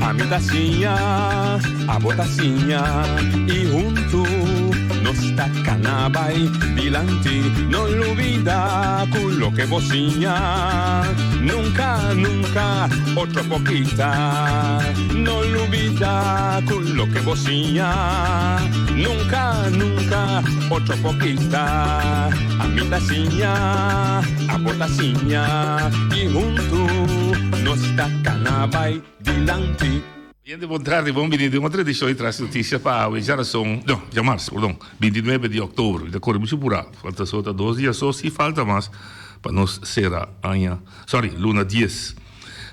Ami ta siña, abo ta siña y huntu nos ta cana bay dilanti. No lubida cu loke bo siña nunca, nunca otro por kita. No lubida cu loke bo siña nunca, nunca otro por kita. Ami ta siña, abo ta siña y huntu nos ta cana bay dilanti. Bien di bon tardi, bon bini den otro edicion di Tras Noticia pa awe djarason, no, djamars, perdon, 29 di october. Mi ta core mucho pura, falta so ta dos dia so, si falta mas pa nos cera aña, sorry, luna dies.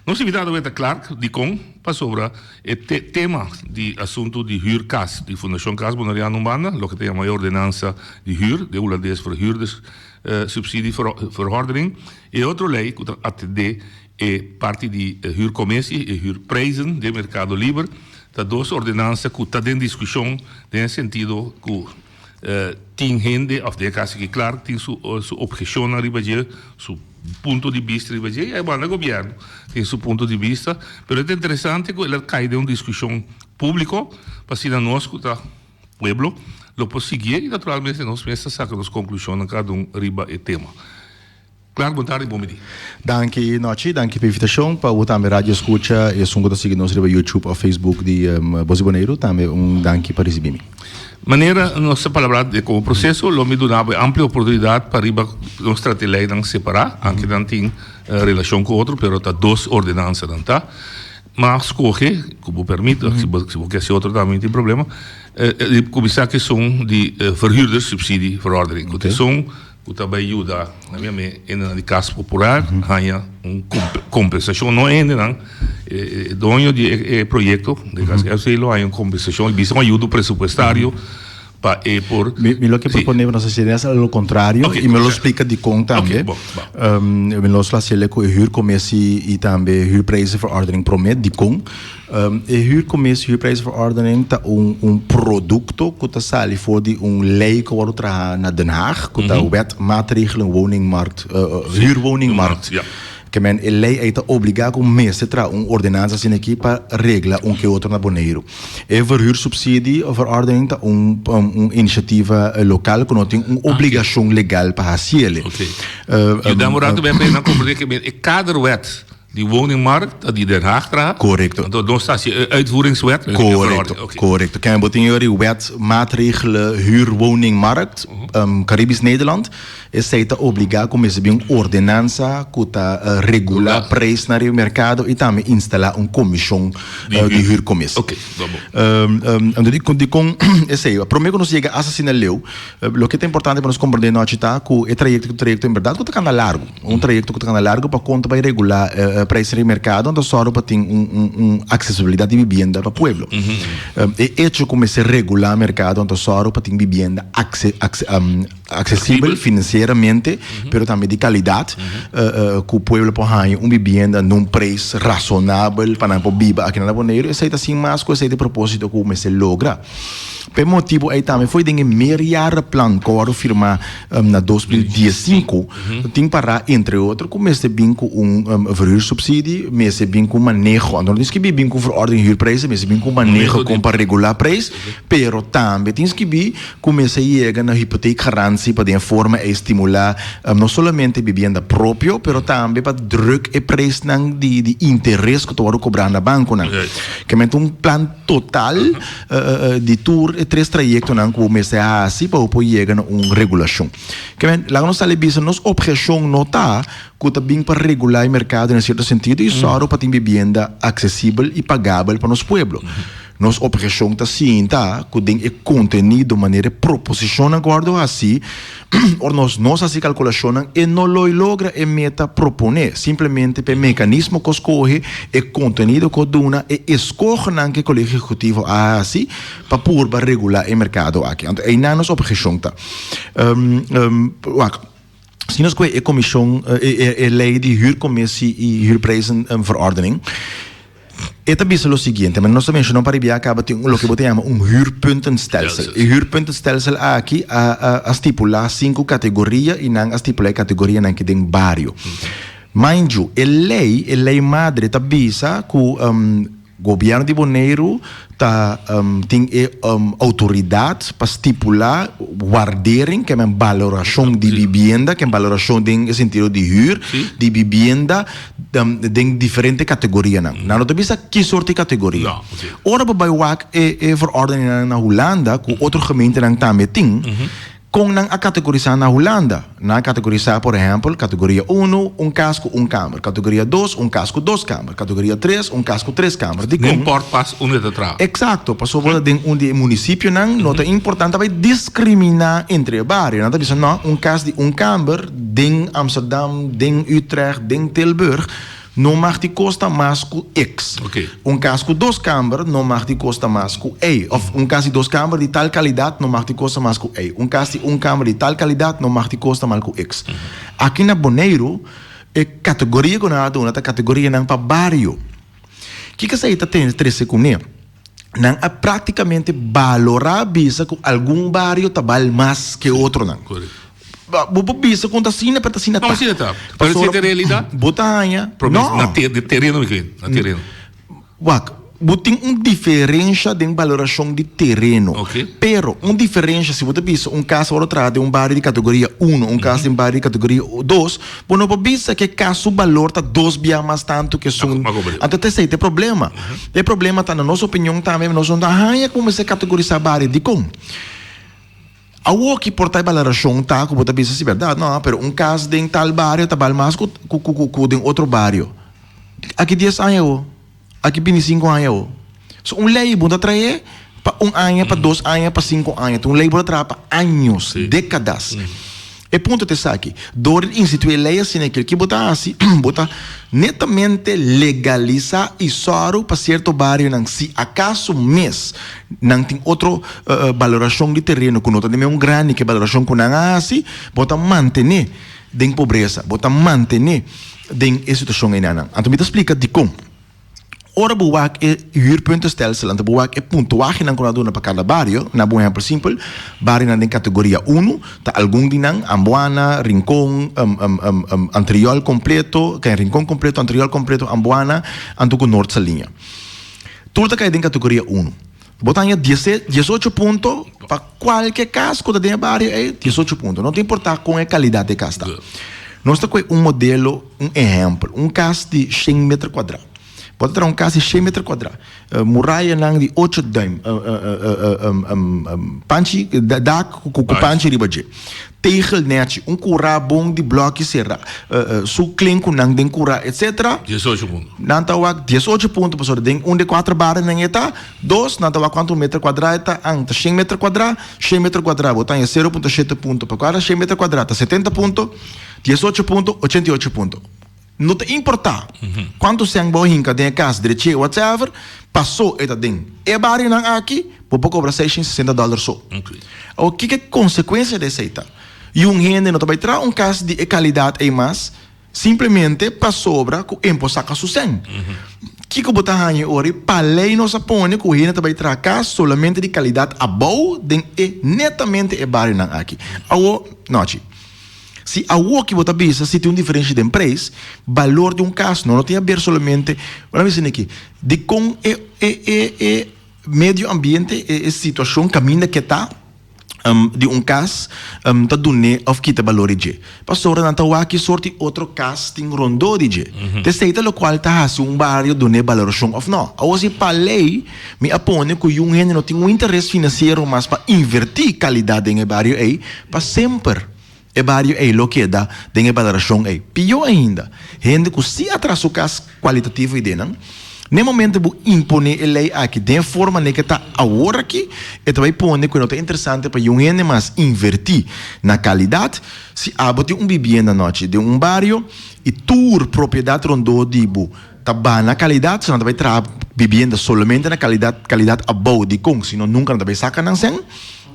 Nos invitado awe ta Clark, dicon? Pasobra e tema di asunto di huur cas di Fundacion Cas Boneriano un banda, loke ta yama e ordenansa di huur, den Hulandes verhuurders subsidie verordening, e otro ley cu ta atende e parti di huurcommissie, e huurprijzen den mercado liber, ta dos ordenansa cu ta den discusion den e sentido cu tin hende, of den e caso aki Clark, tin su su objecionnan riba dje, su punto di bista riba dje, y e banda gobierno tin su punto di bista, pero e ta interesante cu el a cay den un discusion publico pa asina nos cu ta pueblo lo por siguié y naturalmente nos mes ta saca nos conclusionnan cada un riba e tema. Clark, bon tardi, bon bini. Danki Nochi, danki pa invitashon. Pa bo tambe radio skucha i esun ku ta sigui nos riba YouTube òf Facebook di Bos di Boneiru tambe un danki pa risibí mi. Manera nos ta palabrá den komo proseso lo mi duna bo e amplio oportunidat pa riba nos trata e leinan separá, anke nan tin relashon ku otro pero ta dos ordenansanan ta. M'a skohe, ku bo permit, si bo si bo ke hasi otro tambe mi tin problema, di kuminsá ku esun di verhuurderssubsidieverordening ku ta esun Ku ta bai yuda na mi ame hendenan di kas popular haña un kompensashon, no hendenan, e doño di e proyekto di kas FC lo haña un kompensashon i bisa un ayudo presupuestario pa e por. Mi lo ke proponé pa nos hasi lo kontrario i mi lo splika dikon tambe. Mi lo hasiel ku e huurcommissie i tambe huurprijzenverordening promé dikon. E huurcommissie, huurprijzenverordening ta un un producto cu ta sali for di un ley cu a wordo traha na Den Haag, cu ta Wet Maatregelen Woningmarkt, Huurwoningmarkt. Ke men e ley ey ta obliga cu mester traha un ordenansa asina aki pa regla un ke otro na Boneiru. E verhuursubsidie verordening ta un un iniciativa local cu no tin un obligacion legal pa haciele. Yuda un rato ben pa nan comprende ke men e kaderwet Di woningmarkt ta di Den Haag traha. Correcto. Anto nos ta haci e uitvoeringswet. Correcto, correcto. Kijk, bo tin yori wet maatregelen huurwoningmarkt, Caribisch Nederland. Esey ta obliga cu mester bin un ordenansa cu ta regula prijsnan riba mercado y tambe instala un comision di huurcommissie. Oké, dat bon. Anto dicon esey? Prome cu nos yega hasta asina leu, loke ta importante pa nos comprende nochi ta cu e trayecto trayecto en berdad cu ta cana largo. Un trayekto ku ta kana largu pa konta pa regulá preis riba merkado anto sòru pa tin un un aksesibilidat di bibienda pa pueblo. E echo ku mester regulá merkado anto sòru pa tin bibienda aksesibel finansieramente pero tambe di kalidat ku pueblo por haña un bibienda na un preis rasonabel pa nan por biba aki na Boneiru esei ta sin mas ku esei ta e propósito ku mester logra. Pa e motibu ei tambe foi den e meerjarenplan ku a wòrdu firmá na 2015 tin pará entre otro ku mester bin ku un verhuursubsidie, mester bin ku maneho, anto no tin skibí bin ku verordening huurprijzen, mester bin ku maneho kon pa regulá prijs, pero tambe tin skibí ku mester yega na hypotheekgarantie pa den e forma ei stimulá no solamente bibienda propio, pero tambe pa druk e prijsnan di interes ku ta wòrdu kobrá na bankonan. Kementi un plan total. Di tur e tres trayektonan ku bo mester hasi pa bo por yega na un regulashon. Ke men, laga nos sali bisa nos objeshon no ta ku ta bin pa regulá e merkado den sierto sentido i sòru pa tin bibienda aksesibel i pagabel pa nos pueblo. Nos objeshon ta sinta ku den e kontenido manera e proposishonnan ku wòrdu hasi, ora nos nos hasi kalkulashonnan e no lo logra e meta proponé, simplemente pa e mekanismo ku a skohe, e kontenido ku a duna, e eskohonan ku e Kolegio Ehekutivo a hasi pa purba regulá e merkado aki. Anto einan nos objeshon ta. Wak, si nos kohe e komishon, e lei di huurcommissie i huurprijzenverordening, E ta bisa lo siguiente, manera nos ta menshoná un par di bia kaba tin loke bo ta yama un huurpuntenstelsel. E huurpuntenstelsel aki a a stipulá sinku kategoria i nan a stipulá e kategorianan aki den bario. Mind you, e lei, e lei madre ta bisa ku gobièrnu di Boneiru ta tin e outoridat pa stipulá wardering, ke men balorashon di bibienda, ke balorashon den e sentido di hür di bibienda den diferente kategorianan. Nan no ta bisa ki sorti kategoria. Ora bo bai wak e verordeningnan na Hulanda ku otro gemeentenan tambe tin, Kon nan a kategorisá na Hulanda? Nan a kategorisá, por ehèmpel, kategoria unu, un kas ku un kamber, kategoria dos, un kas ku dos kamber, kategoria tres, un kas ku tres kamber. Dikon? No import pas unda e ta traha. Eksakto, pasobra bo ta den un di e munisipionan, no ta importante pa bai diskriminá entre e bario. Nan ta bisa, no, un kas di un kamber den Amsterdam, den Utrecht, den Tilburg, No mag di kosta mas ku X. Un kas ku dos kamber no mag di kosta mas ku Y. Òf un kas di dos kamber di tal kalidat no mag di kosta mas ku Y. Un kas di un kamber di tal kalidat no mag di kosta mal ku X. Aki na Boneiru e kategoria ku nan a duna ta kategorianan pa bario. Kiko esei ta trese kuné? Nan a práktikamente balorá bisa ku algun bario ta bal mas ke otronan. Bo por bisa ku ta asina, pero ta asina ta. No, asina ta. Pero si ta realidat? Bo ta haña. No. Na tereno mi kere, na tereno. Wak, bo tin un diferensha den balorashon di tereno. Pero un diferensha si bo ta bisa un kas wòrdu traha den un bario di kategoria uno, un kas den bario di kategoria dos, Bo no por bisa ke kas su balor ta dos bia mas tantu ke esun. Anto ta esei ta e problema. E problema ta na nos opinion tambe nos no ta haña ku mester kategorisá bario. Dikon? Awoki por ta e balarashon ta ku bo ta bisa si bèrdat no, pero un kas den tal bario ta bal mas ku ku den otro bario. Aki dies aña awo. Aki bini sinku aña awo. So un lei bo ta trae pa un aña, pa dos aña, pa sinku aña. Un lei bo ta traha pa años, dékadas. E punto ta esaki, dor di instituí e lei asina aki, ki bo ta hasi? Bo ta netamente legalisá i sòru pa sierto barionan, si akaso mes nan tin otro balorashon di tereno ku no ta den mesun grandi ku e balorashon ku nan a hasi, bo ta mantené den pobresa, bo ta mantené den e situashon einanan. Anto mi ta splika dikon. Ora bo wak e huurpuntenstelsel, anto bo wak e puntuahenan ku nan a duna pa kada bario, na bo ehèmpel simpel, barionan den kategoria unu, ta algun di nan, Amboana, Rincon, Antriol kompleto, ken Rincon kompleto, Antriol kompleto, Amboana, anto ku Noord Saliña. Tur ta kai den kategoria unu. Bo ta haña diesocho punto pa kualke kas ku ta den e bario ei, diesocho punto. No ta importá kon e kalidat di e kas ta. Nos ta kohe un modelo, un ehèmpel, un kas di shen meter kuadrá. Bo ta traha un kas di shen meter kuadrá, murayanan di ocho dùim, panchi, dak ku panchi riba dje, tegel nèchi, un kurá bon di blòki será, su klenkunan den kurá, etsetera. Diesocho punto. Nan ta wak diesocho punto pasobra den un di e kuater barionan e ta. Dos, nan ta wak kuantu meter kuadrá e ta. An, ta shen meter kuadrá. Shen meter kuadrá bo ta haña sero punto shete punto. Pa kada shen meter kuadrá ta setenta punto, diesocho punto, ochenta i ocho punto. No ta importá kuantu sèn bo a hinka den e kas, drech'é, whatever, pasó e ta den e barionan aki, bo por kobra seishent i sesenta dòler so. Awor, kiko e konsekuensia di esei ta? Yun hende no ta bai traha un kas di e kalidat ei mas. Simplemente pasobra ku en por saka su sèn. Kiko bo ta haña e ora? Pa lei nos a pone ku hende ta bai traha kas solamente di kalidat abou den e netamente e barionan aki. Awo, nochi. Si awoki bo ta bisa si tin un diferensha den preis, balor di un kas no no tin aber solamente, bo ta bisa neki, dikon e e e e medio ambiente, e e situashon kaminda ke ta, di un kas ta dun'é òf kita balor di dje. Pasobra nan ta wak ki sort di otro kas tin rondó di dje. Ta esei ta lokual ta hasi un bario dun'é balorashon òf nò. Awor si pa lei mi a pone ku yun hende no tin un interes finansiero mas pa invertí kalidat den e bario ei, pa semper E bario ei lo keda den e balorashon ei. Pió ainda, hende ku si a traha su kas kualitativo ei den nan, n'e momento bo imponé e lei aki den e forma n'e ke ta awor aki, e ta bai pone ku e no ta interesante pa yun hende mas invertí na kalidat. Si abo tin un bibienda anochi den un bario i tur propiedat rondó di bo ta baha na kalidat, so nan ta bai traha bibienda solamente na kalidat, kalidat abou. Dikon? Si no nunka nan ta bai saka nan sèn.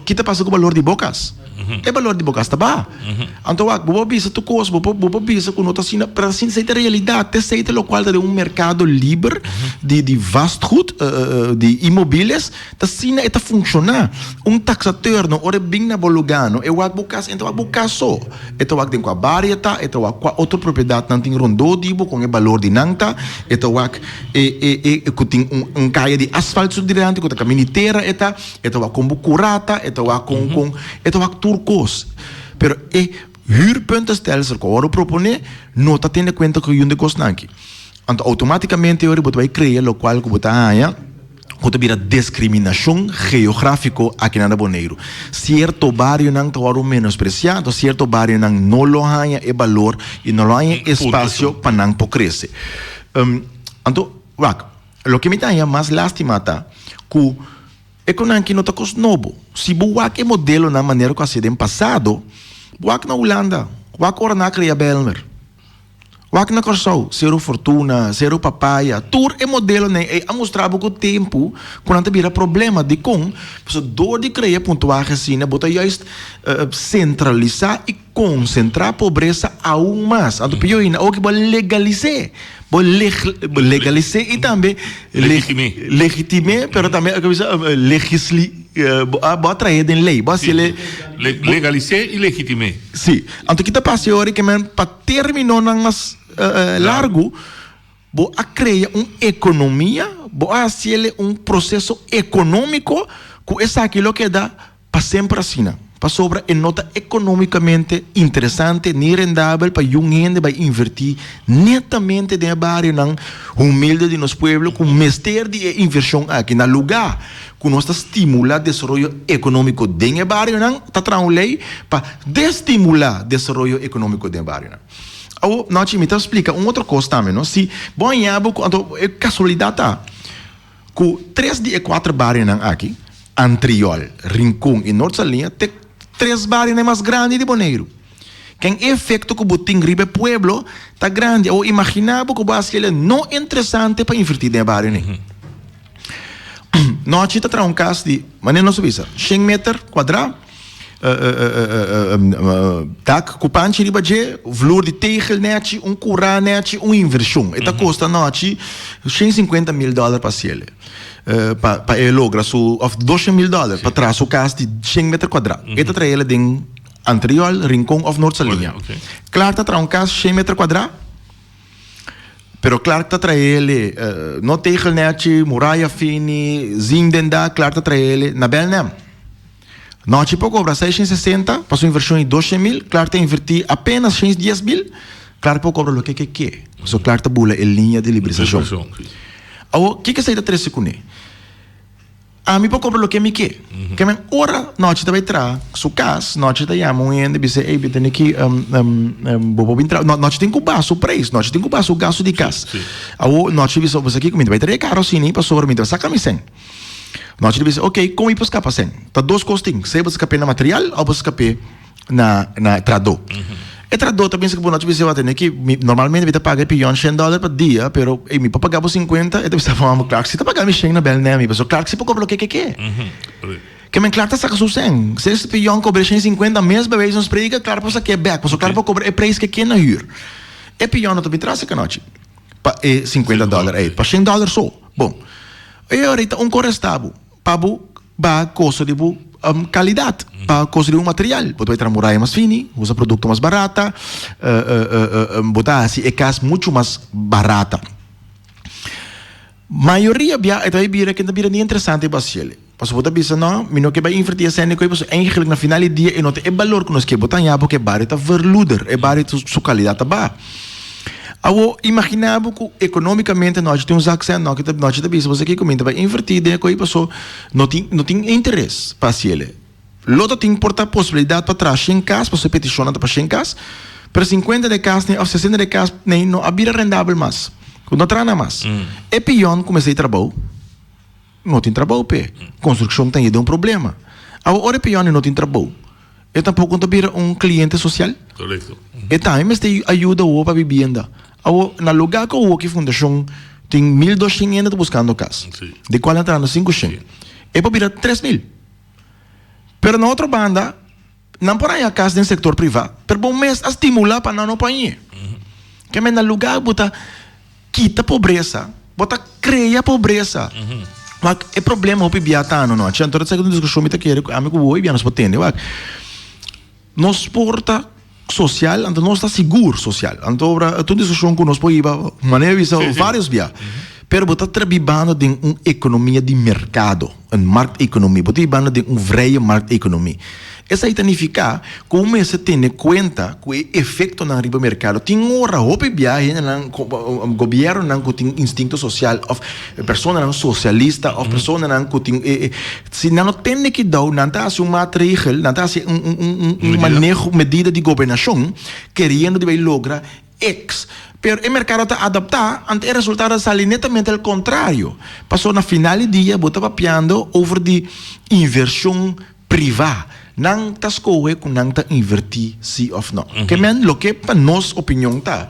Ki ta pasa ku balor di bo kas? E balor di bo kas ta baha. Anto wak, bo por bisa tur kos, bo por bo por bisa ku no ta asina, pero asina esei ta realidat. Esei ta lokual ta den un merkado liber di di vastgoed, di inmobiles, ta asina e ta funshoná. Un taksateur no ora e bin na bo lugá no, e wak bo kas, e no ta wak bo kas so. E ta wak den kua bario e ta, e ta wak kua otro propiedatnan tin rondó di bo, kon e balor di nan ta, e ta wak e e e ku tin un un kaya di asfalt su dilanti ku ta kaminda di tera e ta. E ta wak kon bo kura ta, e ta wak kon kon, e ta wak tur kos. Pero e huurpuntenstelsel ku awor proponé no ta tene kuenta ku yun di kosnan aki. Anto outomátikamente ora bo ta bai krea lokual ku bo ta haña ku ta bira diskriminashon geográfiko akinan na Boneiru. Sierto barionan ta wòrdu menospresiá, anto sierto barionan no lo haña e balor i no lo haña e espasio pa nan por krese. Anto wak. Loke mi ta haña mas lástima ta ku e konan aki no ta kos nobo. Si bo wak e modelonan manera ku a hasi den pasado, wak na Hulanda, wak ora nan a krea Bijlmer, wak na Kòrsou, Seru Fortuna, Seru Papaya, tur e modelonan ei a mustra bo ku tempu ku nan ta bira problema. Dikon? Pasobra dor di krea puntuahe asina bo ta juist sentralisá i Konsentrá pobresa aun mas. Anto pió ainda, oki bo a legalis'é. Bo legalis'é i tambe Legitim'é. Legitim'é, pero tambe a bisa legisli, bo a bo a traé den lei. Bo a hasié Legalis'é i legitim'é. Sí. Anto ki ta pasa e ora ke men pa términonan mas largu, bo a krea un ekonomia, bo a hasié un proseso ekonómiko ku esaki lo keda Pa semper asina, pasobra e no ta economicamente interesante ni rendabel pa yun hende bai inverti netamente den e barionan humilde di nos pueblo cu mester di e inversion aki. Na luga cu nos ta stimula desaroyo economico den e barionan, ta traha un ley pa destimula desaroyo economico den e barionan. Awo, Nochi, mi ta splica un otro cos tambe, no? Si bo haña bo cu, anto e casualidad ta Ku tres di e kuater barionan aki, Antriol, Rincon i Noord Saliña, t'e tres barionan mas grandi di Boneiru. Ken e efekto ku bo tin riba e pueblo ta grandi. Awor imaginá bo ku bo hasi el no interesante pa invertí den e barionan. Nochi ta traha un kas di, manera nos a bisa, shen meter kuadrá. Dak ku panchi riba dje, vloer di tegel nechi, un kurá nechi, un invershon. E ta kosta nochi 150 mil dòler pa hasiel, pa pa e logra su, òf 200 mil dòler pa traha su kas di shen meter kuadrá. E ta traha el den Antriol, Rincon òf Noord Saliña. Clark ta traha un kas shen meter kuadrá, pero Clark ta traha el no tegel nechi, muraya fini, zink den dak, Clark ta traha el na Belnem. Nochi por cobra 660 pa su inversion di 200 mil, Clark ta inverti apenas 110 mil, Clark por cobra loke ke ke, pasobra Clark ta bula e liña di liberalisacion. Awor, kiko esei ta trece cune? Ami por cobra loke mi ke. Ke men ora Nochi ta bay traha su cas, Nochi ta yama un hende bisa, ey, bi tene ki bo por bin traha. Nochi tin cu baha su prijs, Nochi tin cu baha su gasto di cas. Awor Nochi bisa, bo sa kiko, mi ta bay traha e caro asina pasobra mi ta saca mi cen. Nochi ta bisa, ok, kon mi por skapa sen? Ta dos kos tin, sea bo ta skap'é na material òf bo ta skap'é na na tradó. E tradó ta bisa ku bo nochi bisa wak tene ki mi normalmente mi ta paga e pion shen dòler pa dia, pero ey mi por paga bo sinkuenta, e ta bisa bo Clark si ta paga mi shen na bel nemi, pasobra Clark si por kobra loke ke ke. Ke men Clark ta saka su sen, si e pion kobra e shen sinkuenta mes bij wijze van spreken, Clark por sak'é bèk, pasobra Clark por kobra e preis ke ke na hür. E pion no ta bin tras e kanochi pa e sinkuenta dòler ey, pa shen dòler so. Bon, e ora ei ta un koresta bo pa bo baha kosto di bo kalidat, baha kosto di bo material. Bo ta bai traha muraya mas fini, usa produkto mas barata, bo ta hasi e kas muchu mas barata. Mayoria bia e ta bai bira ke no ta bira ni interesante pa hasiel. Pasobra bo ta bisa, no, mi no ke bai invertí esei koe, pasobra eigenlijk na final di dia e no ta e balor ku nos ke. Bo ta haña bo ku e bario ta verloeder, e bario su kalidat ta baha. Awor, imaginá bo ku ekonómikamente nochi tin un zak sèn, nochi ta nochi ta bisa bo kiko, mi ta bai invertí den e koe pasobra no tin no tin interes pa hasi el. Lo ta tin por ta posibilidat pa traha shen kas, pasobra e petishonnan ta pa shen kas, pero sinkuenta di e kasnan òf sesenta di e kasnan no a bira rendabel mas, ku no traha nan mas. E pion ku mester di trabou. No tin trabou p'e. Construccion ta yeda un problema. Awor ora e peone no tin trabou, e tampoco no ta bira un cliente social. Correcto. E tambe mester ayuda awor pa bibienda. Awor, na lugar cu awor ki fundacion tin 1200 hende ta buscando cas, di cual nan ta dando 500, e por bira 3000. Pero na otro banda. Nan por haña kas den sektor privá, pero bo mes a stimulá pa nan no por hañ'é. Ke men na lugá bo ta kita pobresa, bo ta krea pobresa. Wak, e problema hopi bia ta ano nochi. Anto esaki ta un diskushon mi ta kere ku ami ku bo hopi bia nos por tende. Wak, nos por ta sosial, anto nos ta sigur sosial. Anto ora ta un diskushon ku nos por hiba manera bisa varios bia. Pero bo ta tra bibando den un ekonomia di merkado, un marktekonomie. Bo ta bibando den un vrije marktekonomie. Esei ta nifiká ku bo mester tene kuenta ku e efektonan riba merkado. Tin ora hopi bia hendenan, gobièrnunan ku tin instinto sosial òf personanan sosialista òf personanan ku tin e, si nan no tende kidou nan ta hasi un maatregel, nan ta hasi un un un maneho, medida di gobernashon keriendo di bai logra Ex. Pero e mercado ta adapta, anto e resultado ta sali netamente al contrario. Pasobra na final di dia bo ta papiando over di inversion priva. Nan ta scohe cu nan ta inverti si of no. Ke men loke pa nos opinion ta,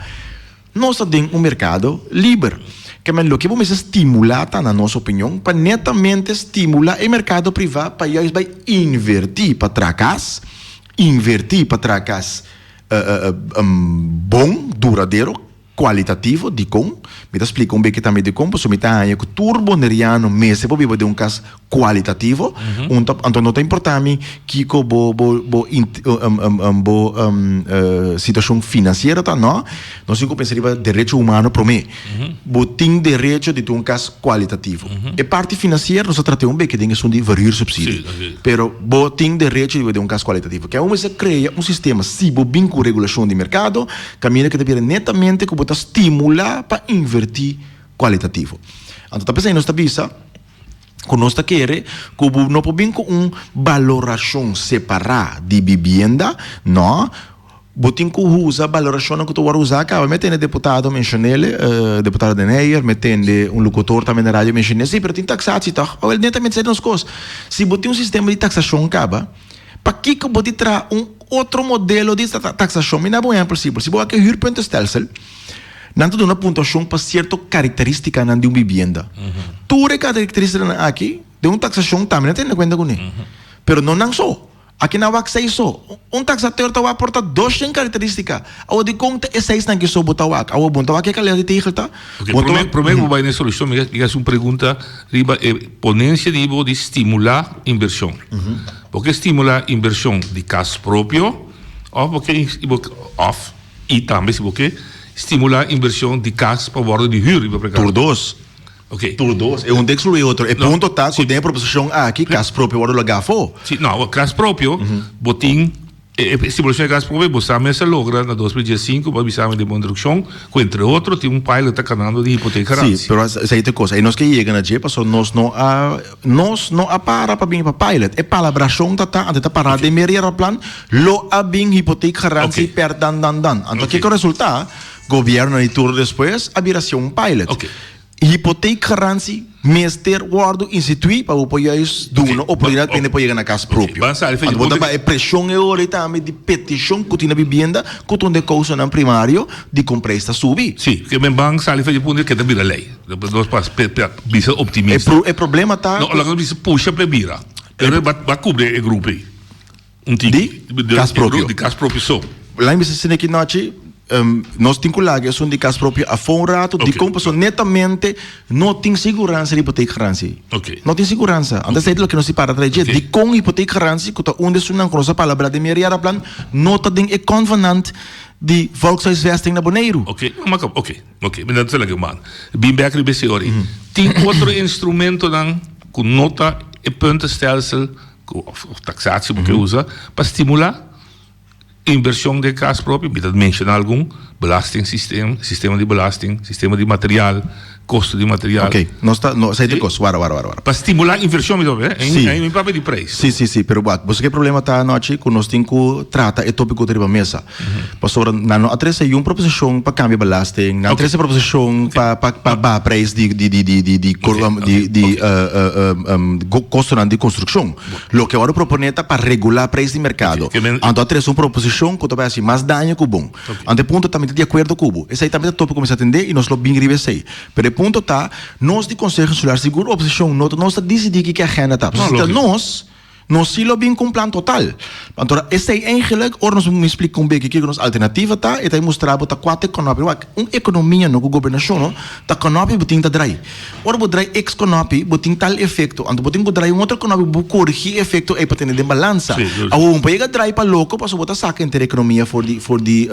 nos ta den un mercado liber. Ke men loke bo mester stimula ta na nos opinion pa netamente stimula e mercado priva pa juist bay inverti pa traha cas, inverti pa traha cas. Bon, duradero, kualitativo, dikon? Mi ta splika un beke tambe dikon, pasobra mi ta haña ku tur boneriano mester por biba den un kas kualitativo. Un ta, anto no ta importá mi kiko bo bo bo bo situashon finansiero ta, no. Nos tin ku pensa riba derecho humano promé. Bo tin derecho di tin un kas kualitativo. E parti finansiero nos ta trata un beke den esun di verhuursubsidie. Pero bo tin derecho di biba den un kas kualitativo. Ke aun mester krea un sistema si bo bin ku regulashon di merkado, kaminda ke ta bira netamente ku bo ta stimulá pa invertí kualitativo. Anto ta p'esei nos ta bisa ku nos ta kere ku bo no por bin ku un balorashon separá di bibienda, no. Bo tin ku usa balorashonnan ku ta wòrdu usá kaba. Mi a tende deputado menshon'el, deputado Den Heyer, mi a tende un lokutor tambe na radio menshon'el. Sí, pero tin taksatsie tòg? Awel, netamente esei nos kos. Si bo tin un sistema di taksashon kaba, pakiko bo di traha un otro modelo di taksashon? Mi daba un ehèmpel simpel. Si bo wak e huurpuntenstelsel, nan ta duna puntuashon pa sierto karakterístikanan di un bibienda. Tur e karakterístikanan aki, den un taksashon tambe nan tene kuenta kuné. Pero no nan so. Aki nan wak seis so. Un taksateur ta wak por ta doshen karakteristika. Awor dikon ta e seisnan ki so bo ta wak? Awor bo no ta wak e kalidat di tegel ta? Ok, Bo ta prome wak. prome ku bo bai na e solushon mi ke hasi un pregunta riba e ponensia di bo di stimulá invershon. Bo ke stimulá invershon di kas propio òf bo ke òf i tambe si bo ke stimulá invershon di kas pa wòrdu di hür riba Tur dos. Ok. Tur dos. E un ta excluí otro. E No. punto ta cu Si. den e proposicion aki cas propio wordo laga afo. Si, no, awor cas propio, bo tin e e stimulacion di cas propio bo sa mes a logra na 2015 bo a bisa mi den bo introduccion cu entre otro tin un pilot ta canando di hipoteekgarantie. Si, pero esei ta e cos. Ei nos ke yega na dje pasobra nos no a nos no a para pa bin pa pilot. E palabracion ta ta antes ta para den meerjarenplan lo a bin hipoteekgarantie Ok. per dan dan dan. Anto Ok. kiko a resulta? Gobierno di tur despues a bira hacia un pilot. Ok. Hypotheekgarantie mester wordo institui pa bo por juist duna Ok, oportunidad ba- pa hende por yega na cas Ok, propio. ban sali fe Anto bo ta punto ba e presion e ora ei tambe di peticion cu tin na bibienda cu ta un de causanan primario di con prijs ta subi. Si, ke men ban sali fe di punto ke ta bira ley. Nos pas pe pe bisa E optimista. pro e problema ta No, cu. laga nos bisa pusha pa e bira. Pero ba ba cubri e grupo ei. Un tiki. Di kas propio. Di kas propio so. Laat mi bisa asina aki nochi, nos tin ku laga esun di kas propio afó un rato, Ok. dikon? Pasobra netamente no tin siguransa di hipoteekgarantie. Ok. No tin siguransa. Anto esei ta loke nos tin para trae dje. Ok. Dikon hipoteekgarantie, ku ta un di esunnan ku nos a palabrá den meerjarenplan, no ta den e konvenant di volkshuisvesting na Boneiru? Ok, ma ok, ok, mi ta laga man. Bin bek riba esei ora ei. Tin otro instrumentonan ku no ta e puntenstelsel of taxatie bo ke usa pa stimula inversion den cas propio, mi ta menciona algun, belastingsysteem, sistema di belasting, sistema di material, costo di material. Ok, nos ta, no, esei ta e cos, wara, wara, wara, wara. Pa stimula inversion mi ta papia, eh, Si. ei mi papia di prijs. Si, si, si, pero wak, bo sa ke problema ta anochi? Ku nos tin ku trata e topico ta riba mesa. Pasobra nan no a trese yun proposicion pa cambia belasting, nan a trese proposicion pa pa pa baha prijs di di di di di di di di costonan di construccion. Loke awor a propone ta pa regula prijs di mercado. Anto a trese un proposicion cu ta bay haci mas daño cu bon. Anto e punto ta mi ta di acuerdo cu bo. Esey tambe ta topico cu mi sa atende y nos lo bin riba esey. Pero e punto ta, nos di Conseho Insular, segun oposicion no ta nos ta dicidi kico e agenda ta. Pasobra si ta nos. Nos sí lo bin ku un plan total. Anto esei eigenlijk, ora nos mi splika un beki kiko nos alternativa ta, e ta mustra bo ta kua ta e kònòpi. Wak, un ekonomia no ku gobernashon no, ta kònòpi bo tin ta drai. Ora bo drai eks kònòpi, bo tin tal efekto. Anto bo tin ku drai un otro kònòpi bo korigí e efekto ei pa tene den balansa. Awor bo no por yega drai pa loko pasobra bo ta saka henter ekonomia for di for di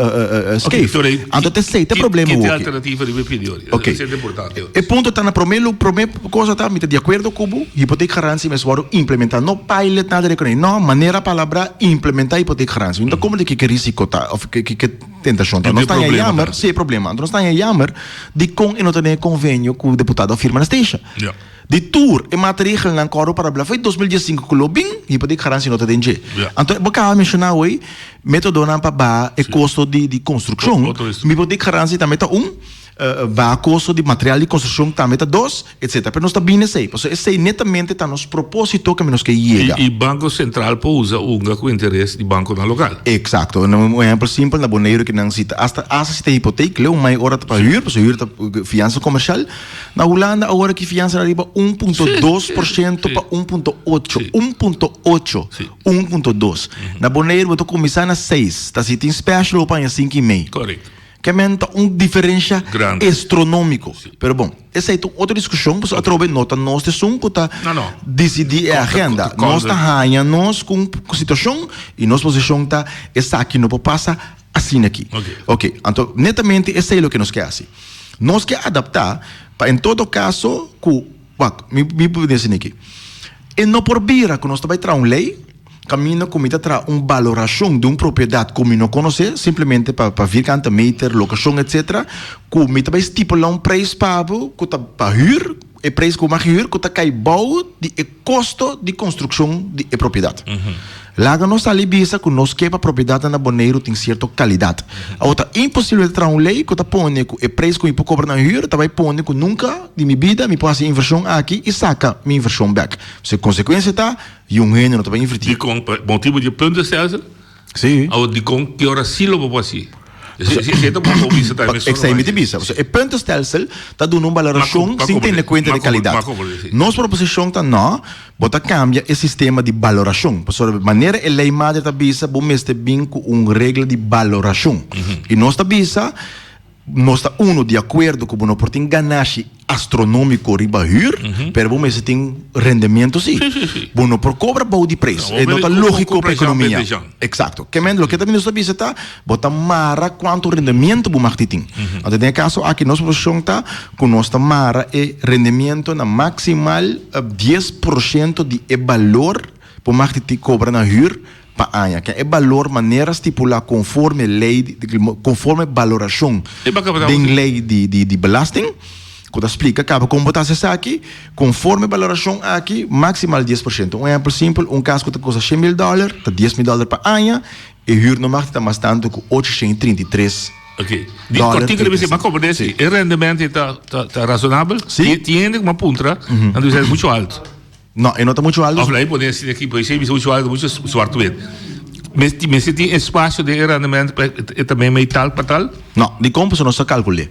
skeef. Anto ta esei ta e problema Ki woki. alternativa riba e pidi ori? Ok. E punto ta na prome lu prome cosa ta mi ta di akuerdo ku bo, hipoteekgarantie mester wòrdu implementá, no pilot nada di kuné, no, manera palabrá implementá hipoteekgarantie. Mi no ta komprendé kiko e risiko ta òf kiko e tentashon ta. Nos ta haña yammer, si e problema, anto nos ta haña yammer dikon e no ta den e konvenio ku deputado a firma na Statia. Di tur e maatregelnan ku a wòrdu parablá for di 2015 ku lo bin, hipoteekgarantie no ta den dje. Anto bo kaba menshoná awor metodonan pa baha e kosto di konstrukshon, hipoteekgarantie tambe ta un. Baha kosto di material di konstrukshon tambe ta dos, etsetera. Pero nos ta bini esei, pasobra esei netamente ta nos propósito ku nos ke yega. I Banko Sentral por usa unga ku interes di bankonan lokal. Eksakto. Un ehèmpel simpel na Boneiru ke nan si ta asta asta si ta hipotek, leu mai ora ta pa hür, pasobra hür ta fiansa komershal. Na Hulanda awor aki fiansa ta riba 1.2% pa 1.8, 1.8, 1.2. Na Boneiru bo ta kuminsá na seis, ta si tin special bo paña sinku i mei. Korekto. Ke men ta un diferensha Grandi. estronómiko. Pero bon, esei ta un otro diskushon, pasobra atrobe no ta nos esun ku ta No, no. disidí e Ko- agenda. ko- ko- Nos ta haña nos ku un situashon i nos posishon ta esaki no por pasa asina aki. Ok. Ok, anto netamente esei loke nos ke hasi. Nos ke adaptá pa en todo kaso ku, wak, mi mi por desi aki, e no por bira ku nos ta bai traha un lei, Kaminda ku mi ta traha un balorashon di un propiedat ku mi no konosé, simplemente pa pa vierkante meter, lokashon etsetera, ku mi ta bai stipulá un preis pa bo ku ta pa hür, e preis ku bo mag hür ku ta kai bou di e kosto di konstrukshon di e propiedat. Laga nos sali bisa ku nos ke pa propiedatnan na Boneiru tin sierto kalidat. Awor ta imposibel ta traha un lei ku ta pone ku e preis ku mi por kobra na hür ta bai pone ku nunka di mi bida mi por hasi e invershon aki i saka mi invershon bèk. Su konsekuensia ta Y un hende no ta bay inverti. Dikon? Pa motibu di e puntenstelsel? Si. Awor dikon ki ora si lo bo por hasi? Si si ta bo bisa tambe Ek sa mi ta bisa. Pasobra e puntenstelsel ta duna un balorashon sin tene kuenta di kalidat. Nos proposishon ta no, bo ta kambia e sistema di balorashon. Pasobra manera e lei madre ta bisa bo mester bin ku un regla di balorashon. Y nos ta bisa. Nos ta uno di akuerdo ku bo no por tin ganashi astronómiko riba hür, pero bo mester tin rendemiento sí. Bo no por kobra bou di preis. E no ta lógiko pa ekonomia. Eksakto. Ke men loke ta nos ta bisa ta, bo ta mara kuantu rendemiento bo mag di tin. Anto den e kaso aki nos proposishon ta ku nos ta mara e rendemiento na maksimal 10% di e balor bo mag di tin kobra na hür Pa aña. Ken e balor manera stipulá konforme lei di konforme balorashon den lei di di belasting ku ta splika kaba kon bo ta hasi esaki konforme balorashon aki maksimal 10%. Un ehèmpel simpel, un kas ku ta kosta 100.000 dòler ta 10.000 dòler pa aña, e hür no mag ta mas tantu ku 833 Ok. Di dòler kòrtiku 30 mester sènt. komprendé si e rendemento ta ta rasonabel. Sí. Tin hende ku a puntra, nan ta bisa muchu altu. No, e no ta muchu alto. Of laat pone asina aki, porque si bisa muchu alto, muchu zwart wit. Mester tin espacio den e rendement pa e ta mei mei tal pa tal? No, dikon pasobra nos ta kalkul'é.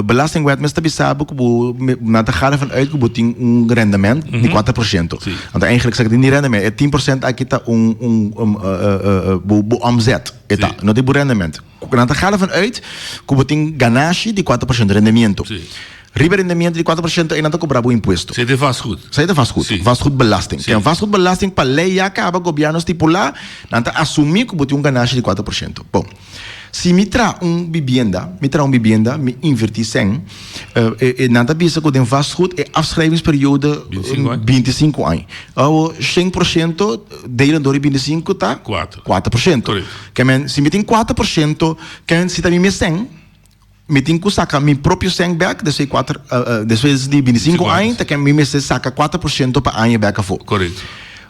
Belastingwet mes ta bisa bo ku bo, nan ta gara van uit ku bo tin un rendement di 4%. Anto eigenlijk sa di rendement, e 10% aki ta un un bo bo omzet, e ta, no di bo rendement. Nan ta gara van uit ku bo tin ganashi di 4% rendemiento. Riba e rendemiento di 4% ei nan ta kobra bo impuesto. Esei ta e vastgoed. Esei ta vastgoed. Sí. Vastgoedbelasting. Sí. Ken vastgoedbelasting pa lei ya kaba gobièrnu stipulá, nan ta asumí ku bo tin un ganashi di 4%. Bon, si mi traha un bibienda, mi traha un bibienda, mi invertí sèn, e, e, nan ta bisa ku den vastgoed e afschrijvingsperiode 25 aña. 25 aña. Awo, 100% delen dor di 25 ta? Kuater. 4%. Correcto. Ke men, si mi tin 4%, ken si ta mi mes sèn, Mi tin ku saka mi propio sèn bèk despues di kuater despues di 25 aña ta ken mi mester saka 4% pa aña bèk afó. Korekto.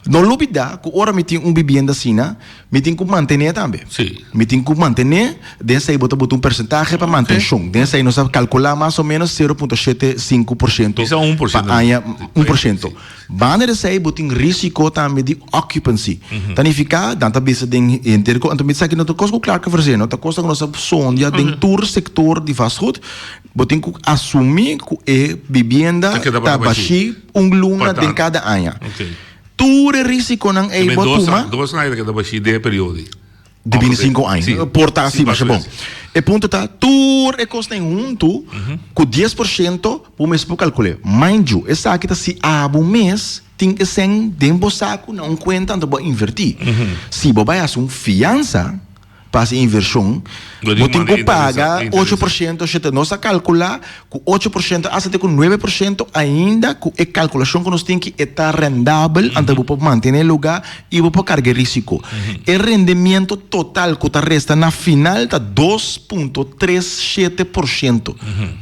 No lubidá ku ora mi tin un bibienda asina, mi tin ku mantené tambe. Sí. Mi tin ku mantené, den esei bo ta buta un persentahe pa mantenshon. Den esei nos a kalkulá mas o ménos 0.75% Bisa un por pa siento. aña, 1%. Banda di esei bo tin risiko tambe di occupancy. Ta nifiká nan ta bisa den henter ku anto mi sa ki no ta kos ku Clark a ofresé no, ta kos ku nos a sondia den tur sektor di vastgoed. Bo tin ku asumí ku e bibienda Ta keda ta bashí. bashí un luna den kada aña. Tur e risikonan ei bo a tuma. Dos aña ta keda bashí den e periodo ei. Di bintisinko aña. Por ta así, masha bon. E punto ta, tur e kosnan huntu ku 10% bo mes por kalkul'é. Mind you, esaki ta si abo mes tin e sèn den bo saku na un kuenta anto bo a invertí. Si bo bai hasi un fiansa pa hasi invershon, bo tin ku paga 8%, shete. Nos a kalkulá ku 8% asta te ku 9% ainda ku e kalkulashon ku nos tin ki e ta rendabel, anto bo por mantené e lugá i bo por karga e risiko. E rendimiento total ku ta resta na final ta 2.37%,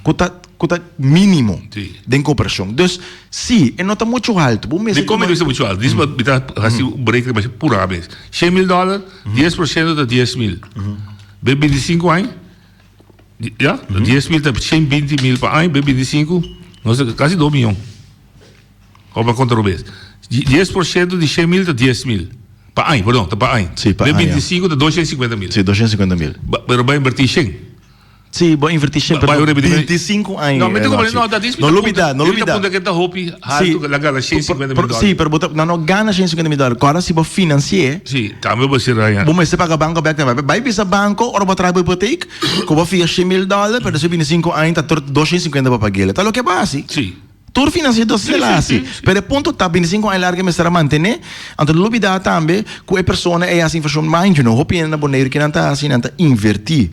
ku ta ku ta mínimo den koperashon. Dus, sí, e no ta muchu haltu. Bo mester Dikon mi ta bisa muchu haltu? Dis mi ta hasi un berekening masha purá mes. 100 mil dòler, 10% ta 10 mil. Be 25 aña, ya, 10 mil ta 120 mil pa aña, be 25, nos ta kasi 2 miyon. Òf mi a konta robes? 10% di 100 mil ta 10 mil. Pa aña, perdon, ta pa aña. Sí, pa Be aña. 25 ta 250 mil. Sí, 250 mil. Pero bai invertí 100. Sí, bo invertí 100, Bai pero repetí. 25 aña. No, mi ta Nochi. no, dat is mi No ta lubida, punta. no Mi ta lubida. punta ke ta hopi haltu Sí, la gana 150 mil dòler. Sí, pero bo ta, nan no gana 150 mil dòler. Kòrda si bo finansi'é. Sí, tambe bo sera ya. Bo mester paga banko bèk tambe. Bai bisa banko ora bo traha bo hipotek ku bo fia 100 mil dòler, pero despues 25 aña ta tur 250 bo pag'el. Ta loke bo hasi. Sí. Tur finansiadó Sí, si el sí, hasi. sí, sí. Pero e punto ta 25 aña largu e mester a mantené. Anto no lubidá tambe ku e persona ei hasi invershon. Mind you, no hopi hende na Boneiru ke nan ta hasi, nan ta invertí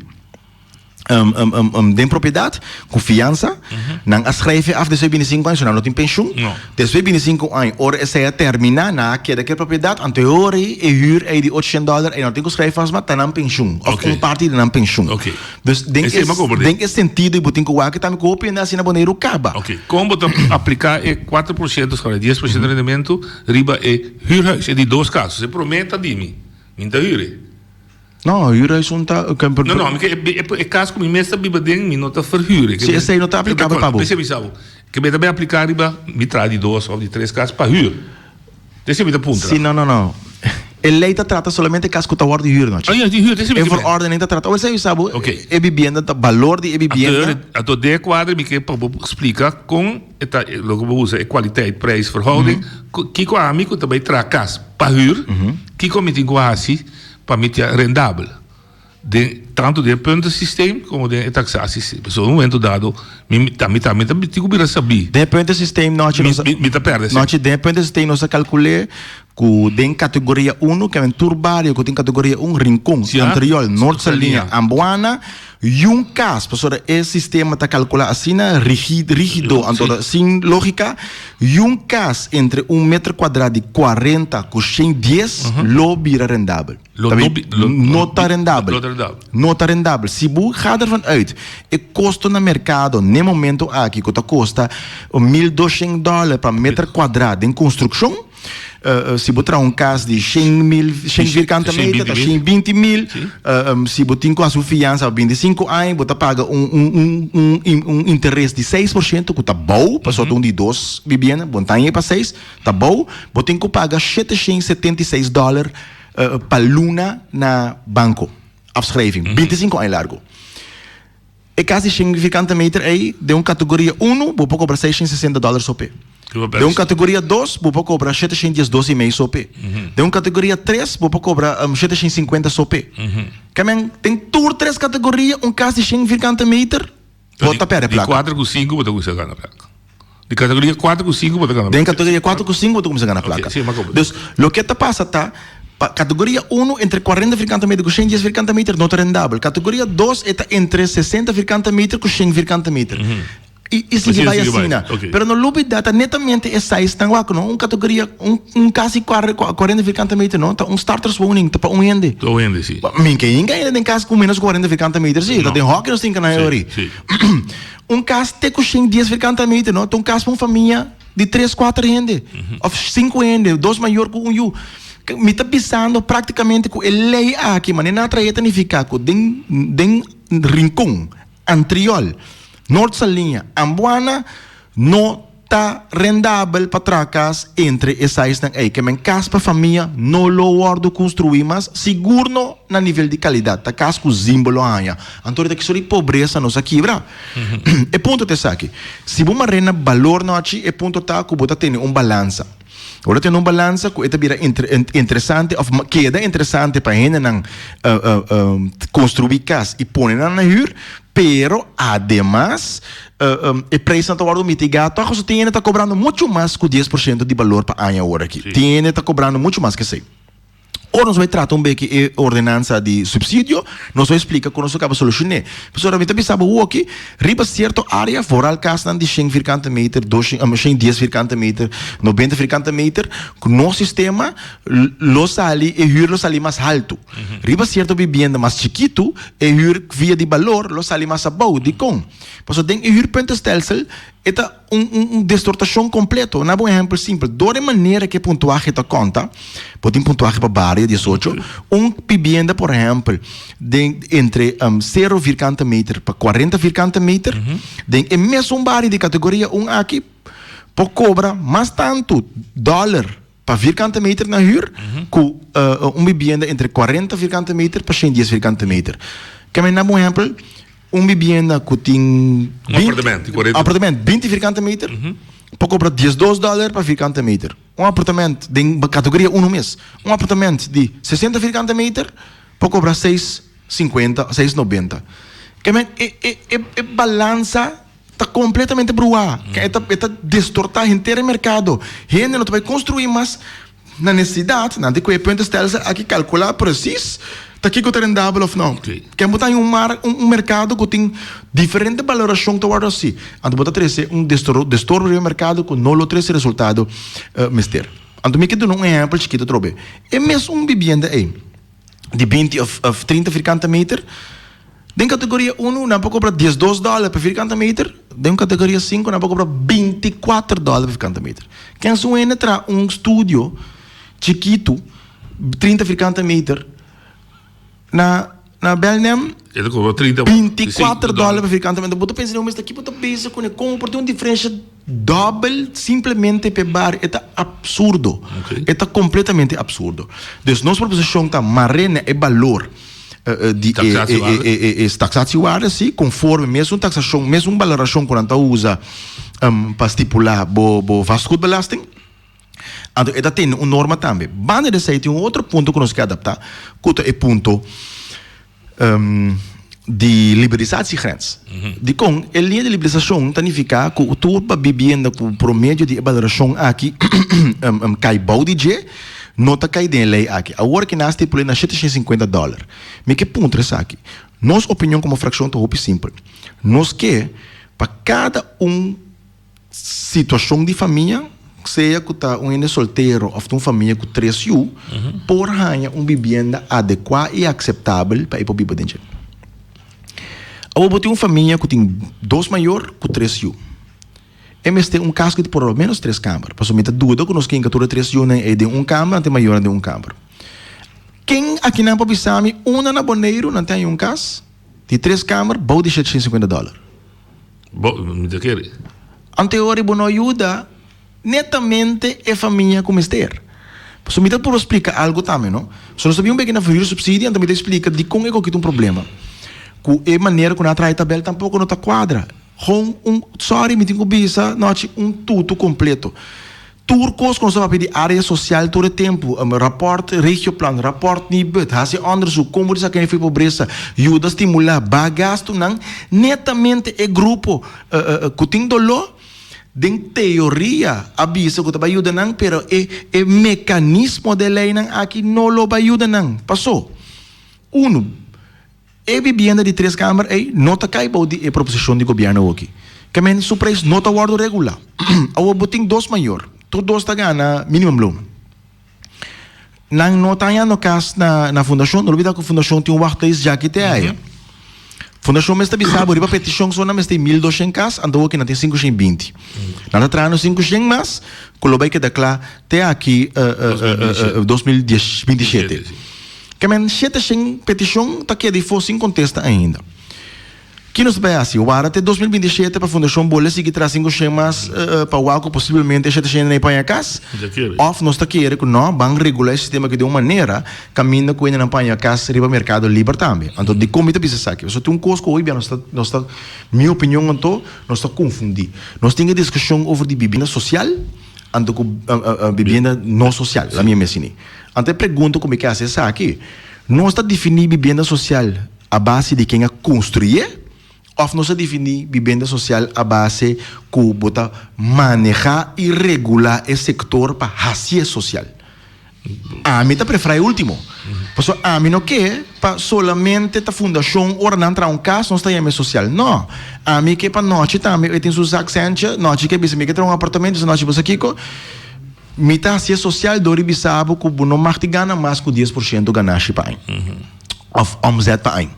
den propiedat ku fiansa. Nan a schrijf e af despues 25 aña, so nan no tin penshun. No. Despues 25 aña, ora esei a terminá, nan a keda ku e propiedat. Anto e ora ei e hür ei di 800 dòler ei no tin ku schrijf vast, ma ta nan penshun òf un parti di nan penshun. Dus den Esei e, mi a komprendé. den e sentido ei bo tin ku wak tambe ku hopi hende hasi na Boneiru kaba. Oké, kon bo ta apliká e 4%, sorry, 10% rendementu riba e hürhuis, e di dos kasos? E promé ta di mi, mi no ta hür e. No, huurhuis un ta. No, no, mi ke e, e, e kas ku mi mes ta biba den, mi no ta verhuur e. Si esei no ta aplikabel pa bo. P'esei mi sa bo, ke mi ta bai apliká riba mi traha di dos òf di tres kas pa hür. P'esei mi ta puntra. Si, no, no, no. E lei ta trata solamente kas ku ta wòrdu hür, no? Ah, ya, di hür, p'esei mi E ke men. verordening ta trata, ora esei mi sa bo, Oké. e bibienda ta, balor di e bibienda. Anto, anto den e kuadro mi ke pa bo splika kon e ta, loke bo usa e kwaliteit prijs verhouding, kiko ami ku ta bai traha kas pa hür, kiko mi tin ku hasi pa mi ta rendabel den tanto den e puntensysteem como den e taxatiesysteem. Pasobra un momento dado mi ta mi ta mi ta tin ku bira sabí. Den e puntensysteem nochi nos a Mi mi ta perde esei. Nochi den e puntensysteem nos a kalkul'é ku den kategoria uno ke men tur bario ku tin kategoria un, Rincon, Antriol, Noord Saliña, Amboana, yun kas, pasobra e sistema ta kalkulá asina rigido anto sin lógika, yun kas entre un meter kuadrá di 40 ku 110 lo bira rendabel. Lo no bi- lo- No ta rendabel. Lo ta rendabel. No ta rendabel. Si bo ga ervan uit e kosto na merkado n'e momento aki ku ta kosta 1200 dòler pa meter kuadrá den konstrukshon, si bo traha un kas di 100 mil, 100 vierkante meter, ta 120 mil. Si bo tin ku hasi un fiansa pa 25 aña, bo ta paga un, un, un, un, un interes di 6% ku ta bou, pasobra ta un di dos bibienda, bo no ta haña pa seis, ta bou, bo tin ku paga 776 dòler pa luna na banko. Afschrijving, 25 aña largu. E kas di 100 vierkante meter ei, den un kategoria unu, bo por kobra 660 dòler so p'e. Den un kategoria dos, bo por kobra 712 i mei so p'e. Den un kategoria tres, bo por kobra 750 so p'e. Ke men, den tur tres kategoria, un kas di 100 vierkante meter, bo ta pèrdè Di plaka. 4 ku 5 bo ta kuminsá gana plaka. Di kategoria 4 ku 5 bo ta gana Den kategoria 4 ku 5 bo ta kuminsá gana plaka. Oké, sí, m'a komprendé. Dus, loke ta pasa ta, pa kategoria unu entre 40 vierkante meter ku 110 vierkante meter no ta rendabel. Kategoria dos e ta entre 60 vierkante meter ku 100 vierkante meter. I sigui Asina bai sigui bai, asina. oké. Pero no lubida ta netamente e sizenan wak no. Un kategoria, un un kas di 40 vierkante meter no, ta un starterswoning, ta pa un hende. Ta un hende, sí. Mi ke hinka hende den kas ku menos ku 40 vierkante meter, sí. Ta No. den hòki nos tin ka na Sí, ori. sí. Un kas te ku 110 vierkante meter no, ta un kas pa un famia di tres, kuater hende. Òf sinku hende, dos mayor ku un yu. Mi ta bisando praktikamente ku e lei aki, manera nan a trae ta nifiká ku den den Rincon, Antriol, Noord Saliña, Amboana no ta rendabel pa traha kas entre e sizenan ei. Ke men kas pa famia no lo wòrdu konstruí mas, sigur no na nivel di kalidat. Ta kas ku zin bo lo haña. Anto ta kiso di pobresa nos a kibra. E punto ta esaki, si bo mar'é na balor nochi, e punto ta ku bo ta tene un balansa. Ora tene un balansa ku e ta bira interesante òf keda interesante pa hendenan konstruí kas i pone nan na hür, pero ademas e preisnan ta wòrdu mitigá tòg pasobra tin hende ta kobrando muchu mas ku 10% di balor pa aña awor aki. Tin hende ta kobrando muchu mas ku esei. Ora nos bai trata un beki e ordenansa di supsidio, nos bai splika kon nos ta kaba solushoné. Pasobra mi ta bisa bo hoki, riba sierto área, vooral kasnan di shen vierkante meter, doshen, shen dies vierkante meter, nobenta vierkante meter, ku nos sistema lo sali, e hür lo sali mas haltu. Riba sierto bibienda mas chikitu, e hür via di balor lo sali mas abou. Dikon? Pasobra den e hürpuntenstelsel e ta. Un un destortashon kompleto. Na bo un ehèmpel simpel, dor e manera ku e puntuahe ta konta, bo tin puntuahe pa bario diesocho, un bibienda por ehèmpel den entre sero vierkante meter pa kuarenta vierkante meter, den e mesun bario di kategoria un aki por kobra mas tantu dòler pa vierkante meter na hür ku un bibienda entre kuarenta vierkante meter pa shen dies vierkante meter. Keme na bo un ehèmpel. Un bibienda ku tin Un apartamento di 40. Apartamento 20 vierkante meter por kobra 12 dòler pa vierkante meter. Un apartamento den kategoria uno mes. Un apartamento di 60 vierkante meter por kobra 6,50, 6,90. Ke men e e e e balansa ta kompletamente bruá. E ta e ta destortá henter e merkado. Hende no ta bai konstruí mas. Na nesesidat, nan tin ku e puntenstelsel aki kalkulá presis ta kiko ta rendabel òf no. Ken bo ta haña un mar un merkado ku tin diferente balorashon ta wòrdu hasi. Anto bo ta trese un destorbo riba e merkado ku no lo trese resultado mester. Anto mi ke duna un ehèmpel chikito atrobe. E mesun bibienda ei di binti òf 30 firkante meter, Den kategoria unu nan por kobra 12 dòler pa firkante meter, den kategoria sinku nan por kobra 24 dòler pa firkante meter. Ken su hende traha un studio chikitu 30 firkante meter na na Belnem E ta kobra 30 24 dòler pa firkante meter. Bo ta pensa den bo mes ta ki bo ta bezig kuné? Kon bo por tin un diferensha dòbel simplemente p'e bario? E ta absurdo. E ta kompletamente absurdo. Dus nos proposishon ta mar'é na e balor. Di e taxatiewaarde, si, conforme mesun taxacion, mesun baloracion cu nan ta usa pa stipula bo bo vastgoedbelasting. Anto e ta tene un norma tambe. Banda di esey tin un otro punto cu nos ke adapta, cu ta e punto di liberalisatiegrens. Dikon? E liña di liberalisacion ta nifica cu tur bibienda cu promedio di e baloracion aki cay bou di dje, no ta kai den e lei aki. Awor ki nan a stipul'é na 750 dòler. Mi ke puntra esaki. Nos opinion komo frakshon ta hopi simpel. Nos ke pa kada un situashon di famia, sea ku ta un hende soltero òf ta un famia ku tres yu, por haña un bibienda adekuá i akseptabel pa e por biba den dje. Awor bo tin un famia ku tin dos mayor ku tres yu. E mester un kas ku tin por lo menos tres kamber, pasobra mi ta duda ku nos ke hinka tur e tres yunan ei den un kamber, nan tin mayornan den un kamber. Ken akinan por bisa mi unda na Boneiru nan tin haña un kas di tres kamber bou di 750 dòler? Bo, mi ta kere. Anteori bo no yuda netamente e famia ku mester. Pasobra mi ta purba splika algu tambe, no? So nos ta bin un beke na verhuursubsidie, anto mi ta splika dikon e koki ta un problema. Ku e manera ku nan a traha e tabel tampoko no ta kuadra. Gewoon un, sorry mi tin ku bisa nochi, un tutu kompleto. Tur kos ku nos ta papia di área sosial tur e tempu, rapòrt regioplan, rapòrt Nibud, hasi òndersuk, kon bo di saka hende for di pobresa, yuda stimulá, baha gastunan, netamente e grupo ku tin doló, den teoria a bisa ku ta bai yuda nan, pero e e mekanismo di e leinan aki no lo bai yuda nan. Pasó, unu. E bibienda di tres kamber ei no ta kai bou di e proposishon di gobièrnu awoki. Ke men su preis no ta wòrdu regulá. Awor bo tin dos mayor, tur dos ta gana minimumloon. Nan no ta hañando kas na na fundashon, no lubida ku fundashon tin un wachtlijst djaki te aya. Fundashon mes ta bisa bo riba petishon so nan mester 1200 kas, anto awoki nan tin 520. Nan ta trahando 500 mas ku lo bai keda kla te aki 2027. Ke men 700 petishon ta keda ifo sin kontesta ainda. Ki nos ta bai hasi? Wara te 2027 pa Fundashon Bole sigui traha 500 mas pa wak ku posiblemente e 700 nan e paña kas? Òf nos ta kere ku no, ban regula e sistema aki di un manera kaminda ku hendenan paña kas riba merkado liber tambe. Anto dikon mi ta bisa esaki? Pasobra tin un kos ku hopi bia nos ta, nos ta, mi opinion anto, nos ta konfundí. Nos tin e diskushon over di bibienda sosial. Anto ku bibienda no sosial, la mi mensini. Anto e pregunta ku mi ke hasi esaki, nos ta definí bibienda sosial a base di ken a konstruyé òf nos ta definí bibienda sosial a base ku bo ta manehá i regulá e sektor pa hasié sosial? Ami ta preferá e último. Pasobra ami no ke pa solamente ta fundashon ora nan traha un kas nos ta yama e sosial. No. Ami ke pa nochi tambe e tin su zak sèntje, nochi ke bisa mi ke traha un apartamento, bisa nochi bo sa kiko? Mi ta hasi e sosial dor di bisa bo ku bo no mag di gana mas ku 10% ganashi pa aña òf òmzèt pa aña.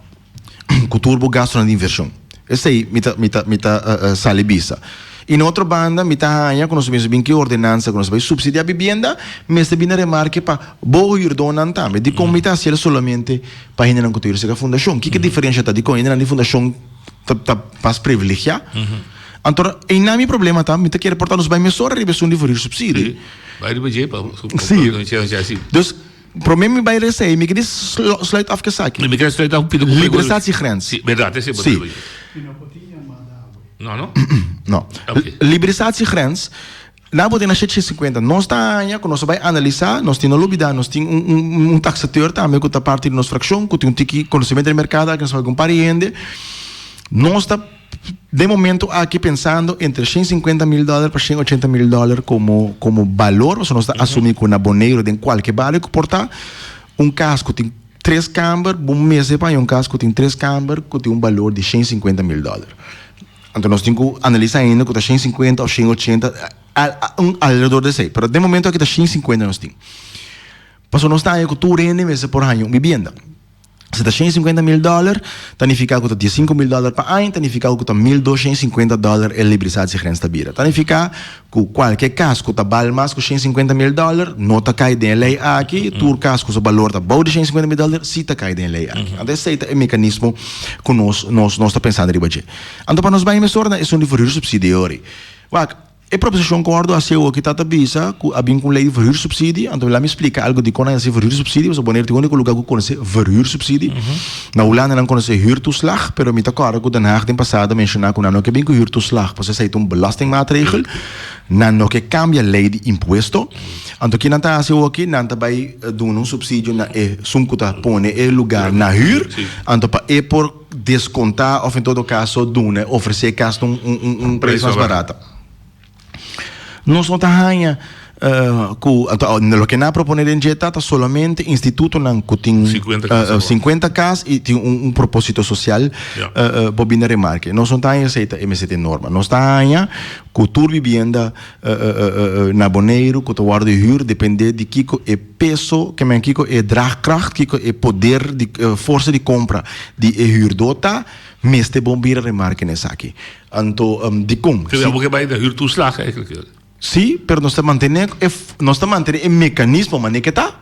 Ku tur bo gastunan di invershon. Esei mi ta mi ta mi ta sali bisa. I na otro banda mi ta haña ku nos mester bin ki ordenansa ku nos bai supsidiá bibienda mester bin na remarke pa bo hürdónan tambe. Dikon mi ta hasiel solamente pa hendenan ku ta hür serka fundashon? Kiko e diferensha ta? Dikon hendenan di fundashon ta ta mas privilegiá? Anto einan mi problema ta, mi ta kere por ta nos bai mesora riba esun di verhuursubsidie. Bai riba dje pa Sí. Dus Prome mi bai resa ei, mi ke di sluit af kesaki. Mi ke sluit af pido Liberalisatiegrens. Si, berdat, esei bo Si. No, no? No. Liberalisatiegrens, nan bo tin na shete sinkuenta. Nos ta haña ku nos a bai analisá, nos tin no lubidá, nos tin un un un taksateur tambe ku ta parti di nos frakshon, ku tin un tiki konosementu den merkado, aki nos a bai ku un par di hende. Nos ta Den momento aki pensando entre 150 mil dòler pa 180 mil dòler komo komo balor, pasobra nos ta asumí ku na Boneiru den kualke bario ku por ta un kas ku tin tres kamber, bo mester paña un kas ku tin tres kamber ku tin un balor di 150 mil dòler. Anto nos tin ku analisá ainda ku ta 150 òf 180, un alrededor di esei, pero den momento aki ta 150 nos tin. Pasobra nos ta haña ku tur hende mester por haña un bibienda. Si ta 150 mil dòler, ta nifiká ku ta 15 mil dòler pa aña, ta nifiká ku ta 1250 dòler e liberalisatiegrens ta bira. Ta nifiká ku kualke kas ku ta bal mas ku 150 mil dòler no ta kai den e lei aki, tur kas ku su balor ta bou di 150 mil dòler si ta kai den e lei aki. Anto esei ta e mekanismo ku nos nos nos ta pensando riba dje. Anto pa nos bai mesora na esun di verhuursubsidie ori. Wak. E proposishon ku wòrdu hasi awoki ta ta bisa ku a bin ku un lei di verhuursubsidie, anto laat mi splika algu dikon nan hasi verhuursubsidie, pasobra Boneiru tin úniko lugá ku konosé verhuursubsidie. Na Hulanda nan konosé huurtoeslag, pero mi ta kòrda ku Den Haag den pasado a menshoná ku nan no ke bin ku huurtoeslag, pasobra esei ta un belastingmaatregel, nan no ke kambia lei di impuesto. Anto ki nan ta hasi awoki, nan ta bai duna un supsidio na esun ku ta pone e lugá na hür, anto pa e por Descontá of en todo caso duna, ofrecé cas un, un, un prijs mas barata. Nos no ta haña cu, anto loke nan a propone den dje ta, ta solamente institutonan cu tin 50 cas awor. 50 cas y tin un, un proposito social por bini na remarke. Nos no ta haña esey ta e mester ta e norma. Nos ta haña cu tur bibienda na Boneiru cu ta wordo huur depende di kico e peso, ke men kiko e draagkracht, kiko e poder di forsa di kompra di e huurdó ta, mester bon bira remarke na esaki. Anto, dikon? Pero abo ke bai na huurtoeslag eigenlijk. Sí, pero nos ta mantené e, nos ta mantené e mekanismo manera ke ta.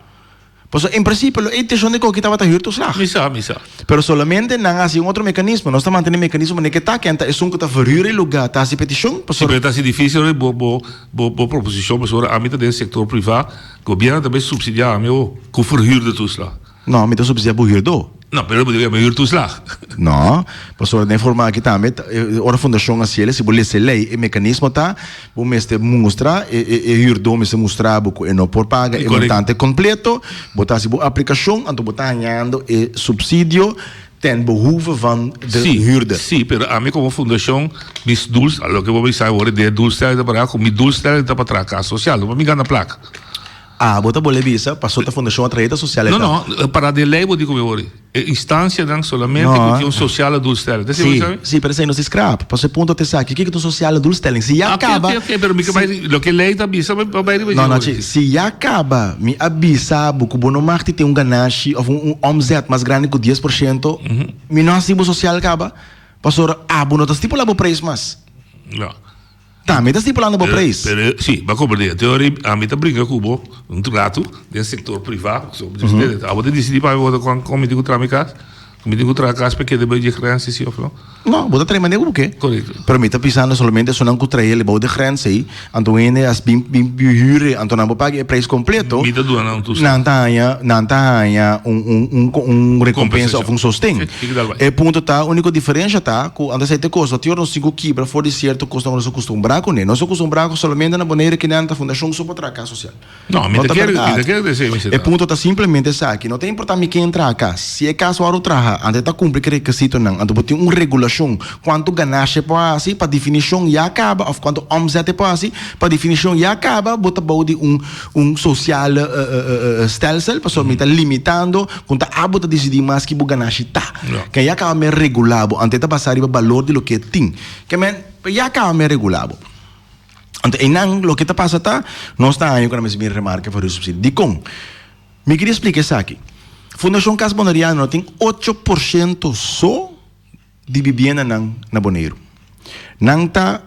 Pasobra en prinsipio lo e intenshon di koki tabata huurtoeslag. Mi sa, mi sa. Pero solamente nan a hasi un otro mekanismo. Nos ta mantené e mekanismo manera ke ta, ken ta esun ku ta verhuur e lugá ta hasi petishon, Sí, pasobra. pero ta hasi difísil bo, bo, bo, bo proposishon, pasobra ami ta den sektor privá. Gobierno ta bay subsidia ami o cu verhuurder toeslag? No, mi ta subsidia bo huurdo. No, pero bo debe mi huurtoeslag. No, pasobra den forma aki tambe, ora fundacion a haciel, si bo lesa e ley, e mecanismo ta, bo mester mustra, e huurdo mester mustra bo cu e no por paga e montante completo, bo ta haci bo aplicacion, anto bo ta hañando e subsidio ten behoeve van de huurder. Si, si, pero ami como fundacion, mi doel, loke bo bisa awor, de doelstelling ta para cu mi doelstelling ta pa traha cas social, no pa mi gana placa. Ah, bo ta bolbe bisa, paso ta fundacion a traha ta social e ta. No, no, para de ley bo di cu mi awor. E instancianan solamente cu tin un sociale doelstelling. Ta esei bo bisa mi? Si, pero esei no ta scrap. Paso e punto ta esaki, kiko ta un sociale doelstelling? Si ya caba. Ok, ok, pero mi ke bai, loke ley ta bisa, mi bai riba dje No, no, chi, si ya caba mi a bisa bo cu bo no mag di tin un ganashi of un omzet mas grandi cu 10%, mi no haci bo social caba, pasobra abo no ta stipula bo prijs mas. No. Tambe ta stipulando bo prijs. Pero, si, bo a comprende. Te ora ami ta brinca cu bo un rato den sector priva. So, abo ta dicidi pa mi bo ta con mi tin cu traha mi cas. Ku mi tin ku traha kas pa e keda bou di e grens si òf no? No, bo ta traha manera ku bo ke. Korekto. Pero mi ta pisando solamente esunnan ku traha bou di grens ei, anto un hende as bin bin huur anto nan por paga e prijs kompleto. Mi ta duna nan un toeslag. Nan ta haña, nan ta haña un un un un rekompensa òf un sosten. E punto ta, úniko diferensha ta ku anto esei ta e kos, no tin ora nos tin ku kibra for di sierto kosnan ku nos a kustumbrá kuné. Nos a kustumbrá ku solamente na Bonaire kinan ta fundashon so pa traha kas sosial. No, mi No ta ta kere, mi berdad. ta kere desei, mi E ta. punto ta simplemente esaki, no ta importa mi ken traha kas. Si e kas wòrdu traha, anto e ta kumpli ku e rekisitonan, anto bo tin un regulashon kuantu ganasha e por hasi, pa definishon ya kaba, òf kuantu òmzèt e por hasi, pa definishon ya kaba bo ta bou di un un sosiale stelsel, pasobra mi ta limitando ku ta abo ta disidí mas ki bo ganashi ta. Ja. Ke ya kaba mi a regulá bo, anto e ta basá riba balor di loke e tin. Ke men, ya kaba mi a regulá bo. Anto einan loke ta pasa ta, nos ta haña ku nan mester bin remarke for huursubsidie. Dikon? Mi queria splika esaki. Fundashon Cas Boneriano no tin 8% so di bibiendanan na Boneiru. Nan ta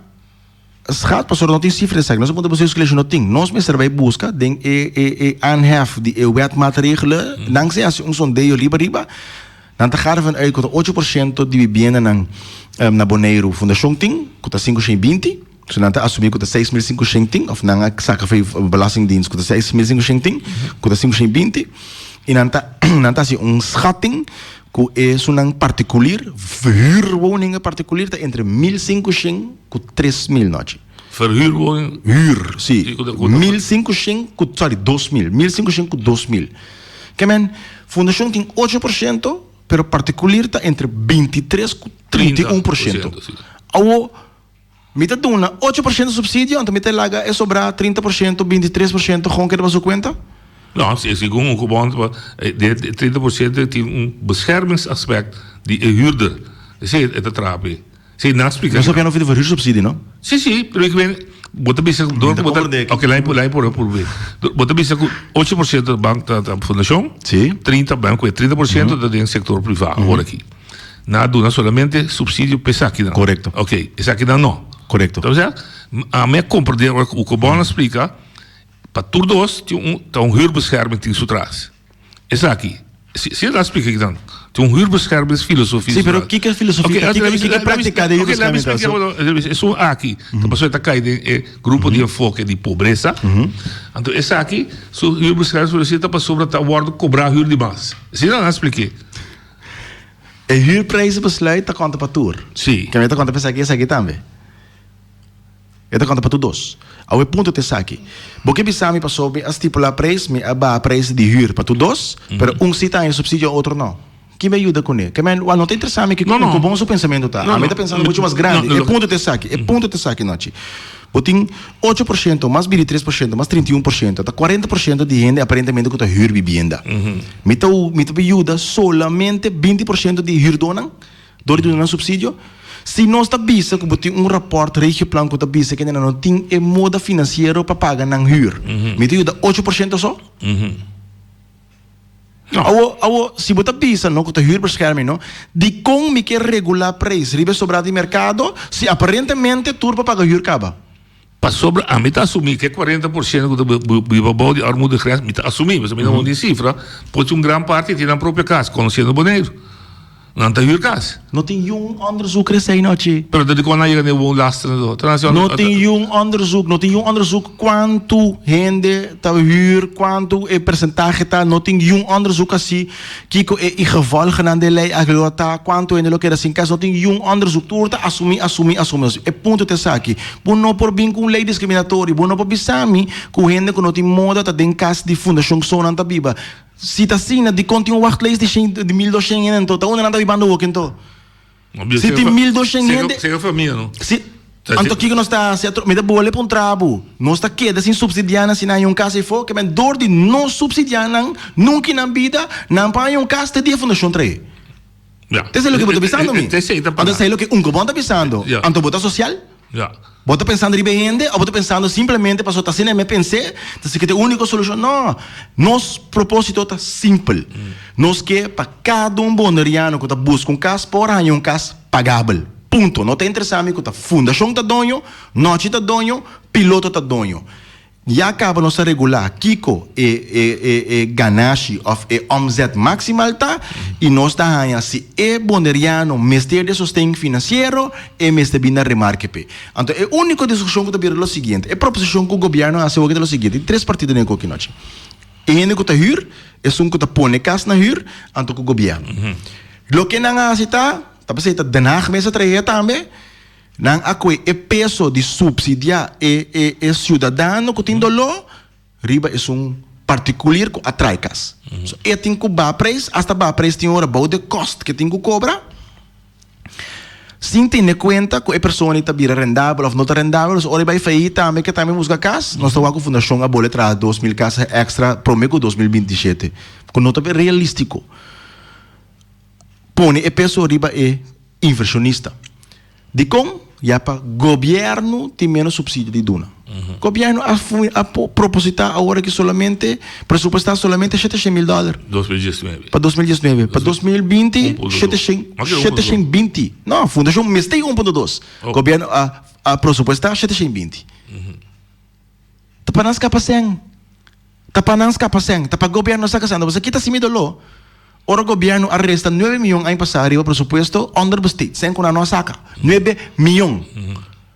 schat, pasobra no tin sifra esaki. Nos a puntra bestuurscollege no tin. Nos mester bai buska den e e e aanhef di e wet maatregelen. Nan si hasi un sondeo riba riba. Nan ta gara van uit ku ta 8% di bibiendanan na Boneiru fundashon tin, ku ta 520. So nan ta asumí ku ta 6500 tin, òf nan a saka for e belastingdienst ku ta 6500 tin, ku ta 520. I nan ta nan ta hasi un schatting ku esunnan partikulier, verhuurwoningen partikulier ta entre 1500 ku 3000 nochi. Verhuurwoning? Huur, si. 1500 ku, sorry, 2000. 1500 ku 2000. Ke men, fundashon tin 8%, pero partikulier ta entre 23 ku 31%. Awo, Mi ta duna 8% subsidio, anto mi ta laga e sobrá 30%, 23% gewoon keda pa su kuenta? No, si segun un gebond de 30% tin un beschermingsaspect di e huurder. Esei e ta traha p'e. Esei nan splika. Nos papia no di verhuursubsidie, no? Si, si, pero ik meen, bo ta bisa door ku bo ta, oké, laat mi por purbe. Bo ta bisa ku 8% bank ta fundashon, Si. 30 bank ku e 30% ta den sektor privá awor aki. Nan a duna solamente subsidio pa esakinan. Korekto. Ok, esakinan no. Korekto. Ta bisa, ami a komprende ora ku Ucobon a splika, pa tur dos tin un, ta un huurbescherming tin su tras. Esaki, si, si el a splika kinan, tin un huurbeschermingsfilosofia Si, su pero tras. kiko e filosofia Ok, ta? Kiko, kiko e praktika di ok, laat me huurbescherming ta? splika, esun aki, ta pasobra e ta kai den e grupo di enfoke di pobresa. Anto esaki, su huurbeschermingsfilosofia ta pasobra ta wòrdu kobrá huur di mas. Asina nan a splik'é. E huurprijzenbesluit ta konta pa tur. Sí. Kende ta konta pa esaki i esaki tambe. E ta konta pa tur dos. Awe punto ta esaki. Bo ke bisa mi pasobra mi a stipulá prijs, mi a baha prijs di huur pa tur dos, pero un si ta haña subsidio, otro no. Kin mi a yuda kuné? Ke men, wal no ta interesá mi kiko No, no. ku bon su pensamentu ta. No, Ami no. ta pensando muchu mas grandi. No, E no. punto ta esaki, e punto ta esaki, Nochi. Bo tin 8% mas 23% mas 31%, ta 40% di hende aparentemente ku ta huur bibienda. Mi ta mi ta yuda solamente 20% di huurdonan dor di duna nan supsidio? Si nos ta bisa ku bo tin un rapòrt Regioplan ku ta bisa ku nan no tin e moda finansiero pa paga nan huur, mi ta yuda 8% so? No. Awo, awo, si bo ta bisa no ku ta huurbescherming no, dikon mi ke regulá preis riba e sobrá di merkado si aparentemente tur por paga huur kaba? Pasobra ami ta asumí ku e 40% ku ta biba bou di armoedegrens, mi ta asumí, pasobra mi no tin sifra, por tin un gran parti tin nan propio kas, konosiendo Boneiru. Nan ta huur kas. No tin yun onderzoek resei no chi. Pero ta dikon nan yega na e woonlasten en zo? No tin yun onderzoek, no tin yun onderzoek kuantu hende ta huur, kuantu e persentahe ta, no tin yun onderzoek asi kiko e gevolgennan di e lei aki lo ta, kuantu hende lo keda sin kas, no tin yun onderzoek. Tur ta asumi, asumi, asumi. E punto ta esaki, bo no por bin ku un lei diskriminatorio, bo no por bisa mi ku hende ku no tin moda ta den kas di fundashon so nan ta biba. Si ta asina, dikon tin un wachtlijst di shen, di 1200 hende anto? Ta unda nan ta bibando awoki anto? Si tin 1200 hende. Sega famia no. Si, anto kiko nos ta hasi atro? Mi ta bole pa un trabu. Nos ta keda sin supsidiá nan si nan haña un kas efo. Ke men dor di no supsidiá nan nunka nan bida, nan por haña un kas te dia fundashon trae. Ja. Esei loke bo ta bisando mi. Esei ta Anto esei loke Unkobon ta bisando. Ja. Anto bo ta sosial? Ja. Bo ta pensando riba e hende of bo ta pensando simplemente pasobra ta asina mi a pens'é, ta esaki ta e úniko solushon? No. Nos propósito ta simpel. Nos ke pa kada un boneriano ku ta buska un kas por haña un kas pagabel. Punto. No ta interesá mi ku ta fundashon ta doño, Nochi ta doño, piloto ta doño. Ya kaba nos a regulá kiko e e e e ganashi òf e omzet maksimal ta i nos ta haña si e boneriano mester di e sosten finansiero e mester bin na remarke p'e. Anto e úniko diskushon ku ta bira lo siguiente, e proposishon ku gobièrnu a hasi awoki ta lo siguiente, tin tres partido den e koki nochi. E hende ku ta hür, esun ku ta pone kas na hür, anto ku gobièrnu. Loke nan a hasi ta, ta p'esei ta Den Haag mes a trahe tambe, Nan a koe e peso di supsidiá e e e siudadano ku tin doló riba esun partikulir ku a trae kas. So e tin ku baha preis, asta baha preis tin ora bou de kòst ke tin ku kobra, sin tene kuenta ku e persona ei ta bira rendabel òf no ta rendabel. So ora e bai faí tambe ke tambe buska kas, nos ta wak ku fundashon a bole traha 2000 kas èkstra promé ku 2027, ku no ta realístiko. Pone e peso riba e inversionista. Dikon? Ya pa gobièrnu tin ménos supsidio di duna. Gobièrnu a a propositá awor aki solamente, presupuestá solamente 700 mil dòler. 2019. Pa 2019. Pa 2020, 720. No, fundashon mester 1.2. Gobièrnu a a presupuestá 720. Ta pa nan skapa sèn. Ta pa nan skapa sèn. Ta pa gobièrnu saka sèn. Pasobra kita si mi doló, ora gobièrnu a resta nuebe miyon aña pasá riba presupuesto onderbesteed, sèn ku nan no a saka. Nuebe miyon.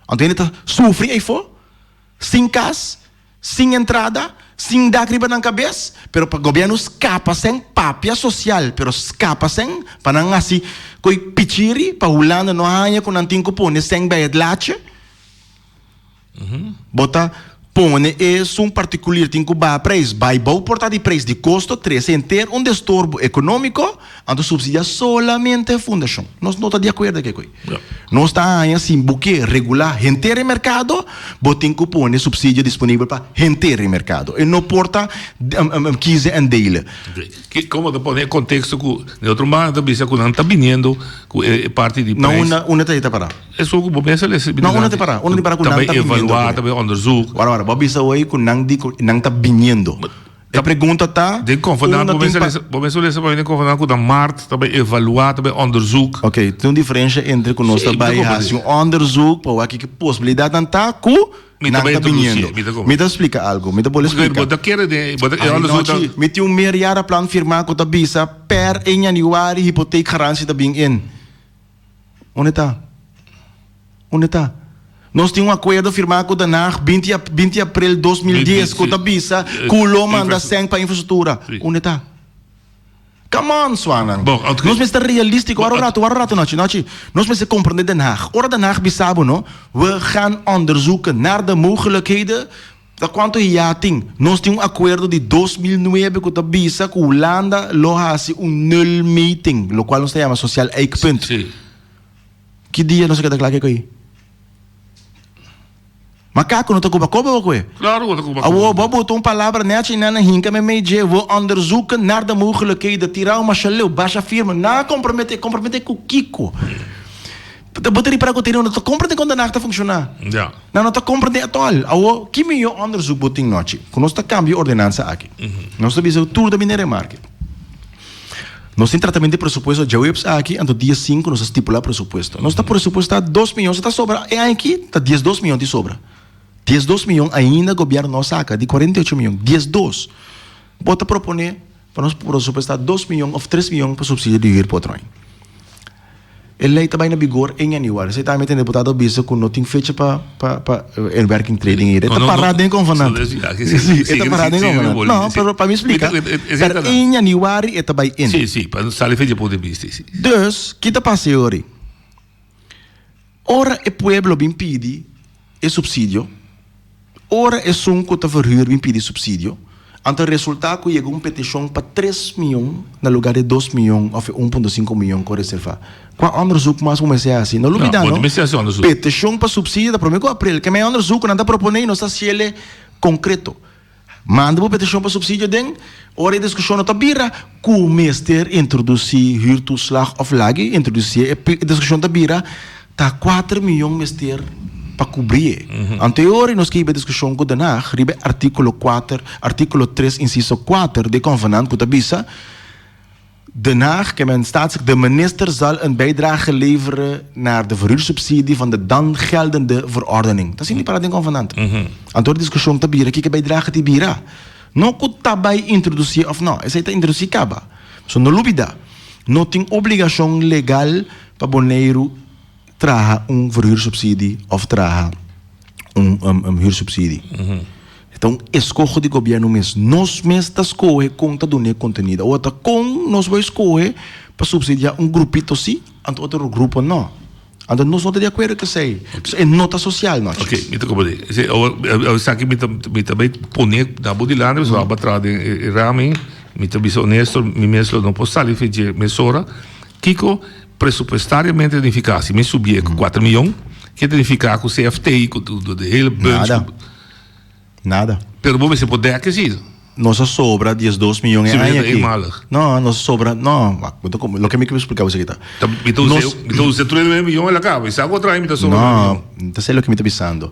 Anto hende ta sufri eifó, sin kas, sin entrada, sin dak riba nan kabes, pero pa gobièrnu skapa sèn, papia sosial, pero skapa sèn pa nan hasi ko'i pichiri pa Hulanda no haña ku nan tin ku pone sèn bij het laatje. Bo ta pone esun partikulier tin ku baha preis, bai bou por ta di preis di kosto trese henter un destorbo ekonómiko, anto supsidiá solamente e fundashon. Nos no ta di akuerdo ku e. Nos ta haña si bo ke regulá henter e merkado, bo tin ku pone supsidio disponibel pa henter e merkado. E no por ta kiezen en delen. Ki como ta pone e contexto cu de otro banda ta bisa cu nan ta biniendo cu e parti di No, prijs. unda unda ta ta para? Eso cu bo mester lesa No, unda ta para? Unda ta para cu nan ta biniendo? Ta bay evalua, ta bay onderzoek. Wara, wara, bo a bisa hoy cu nan di cu nan ta biniendo. E pregunta ta, Den convenant, unda bo tin mester pa lesa, bo mester lesa pa den convenant cu na maart ta bay evalua, ta bay onderzoek. Ok, tin un diferencia entre cu nos Sí, ta mi ta bay comprende. haci un onderzoek pa wak ki posibilidadnan ta cu Mi ta Nan bai ta introduci, biniendo. mi ta Mi ta splika algo, mi ta bolbe splika. Bo ta kere den, bo ta, Ay, alles nochi, bo ta. mi tin un meerjarenplan firmá ku ta bisa per 1 januari hypotheekgarantie ta bin in. Unda ta? Unda ta? Nos tin un akuerdo firmá ku Den Haag 20 ap 20 april 2010 ku ta bisa ku lo manda sèn pa infrastruktura. Unda ta? Come on, Swanan. Bon, oké. Nos mester realistico. Wara un rato, wara un rato, Nochi, Nochi. Nos mester comprende Den Haag. Ora Den Haag bisa bo, no, we gaan onderzoeken naar de mogelijkheden. Ta cuanto ya tin? Nos tin un acuerdo di 2009 cu ta bisa cu Hulanda lo haci un nulmeting, locual nos ta yama sociaal ijkpunt. Sí. Ki dia nos a keda cla kiko ei? Macaco no ta cuba coba bo cue? Claro cu ta cuba coba. Awor bo a bota un palabra nechi nan a hinca meimei dje, we onderzoeken naar de mogelijkheden, tira un masha leu, basha firma, nan a compromete, compromete cu kico? Bo ta ripara cu tene no ta comprende con Den Haag ta funciona. Ja. Nan no ta comprende at all. Awor, ki miyo onderzoek bo tin nochi? Cu nos ta cambia e ordenansa aki. Nos ta bisa cu tur ta bini remarke. Nos tin tratamentu di presupuesto djaweps aki, anto dia sinku nos a stipulá presupuesto. Nos ta presupuestá dos miyon, si ta sobra e aña aki ta diesdos miyon tin sobra. Diesdos miyon ainda gobièrnu no a saka di 48 miyon, diesdos. Bo ta proponé pa nos presupuestá dos miyon òf tres miyon pa supsidio di hür pa otro aña. E lei ta bai na bigor en januari. Esei tambe tin deputado a bisa ku no tin fecha pa pa pa inwerkingtreding ei. E ta pará den konvenant. Sí, e ta pará den konvenant. No, pero pa mi splika, per en januari e ta bai in. Sí, sí, pa sali fecha punto di bista, sí. Dus, ki ta pasa e ora ei? Ora e pueblo bin pidi e supsidio, Ora esun ku ta verhuur bin pidi supsidio, anto resultá ku yega un petishon pa tres mion na lugá di dos mion òf e un punto sinku mion ku a reservá. Kua òndersuk mas bo mester hasi? No lubidá no, petishon pa supsidio ta promé ku aprel. Ke mei òndersuk ku nan ta proponé i nos ta hasiel konkreto. Manda bo petishon pa supsidio den ora e diskushon no ta bira ku mester introdusí huurtoeslag òf lag'i introdusí e diskushon ta bira ta kuater miyon mester pa kubri e. Anto e ora nos ke hiba e diskushon ku Den Haag riba e artíkulo kuater, artíkulo tres insiso kuater di e konvenant ku ta bisa. Den Haag, ke men staats, de minister zal een bijdrage leveren naar de verhuursubsidie van de dan geldende verordening. Ta sinti para den convenant. Anto e discusion ta bira kiko e bijdrage ti bira. No ku ta bai introduci of no, esei ta introduci kaba. So no lubida, no tin obligacion legal pa Boneiru traha un verhuursubsidie of traha un um, huursubsidie. E ta un eskoho di gobièrnu mes. Nos mes ta skohe kon ta duna e kontenido. Awor ta kon nos bai skohe pa supsidiá un grupito sí, anto otro grupo no. Anto nos no ta di akuerdo ku esei. Pasobra e no ta sosial no. Oké, mi ta komprendé. Esei, awor, esaki mi ta, mi ta bai pone na bo dilanti, pasobra abo a traha den e ramen. Mi ta bisa honesto, mi mes lo no por sali for dje mesora. Kiko presupuestariamente ta nifiká? Si mi subié ku kuater miyon, ke ta nifiká ku CFT, ku de hele bunch? Nada. Nada. Pero bo mester por dek esei. Nos a sobra diesdos miyon e Si, aña mi ta aki. eenmalig. No, nos a sobra, no, wak, bo ta kom, loke mi ke splika bo esaki ta. Ta, mi ta usa, Nos mi ta usa tur e nuebe miyon el a kaba. Mi sa ku otro aña mi ta sobra nuebe No, miyon. ta esei loke mi ta bisando.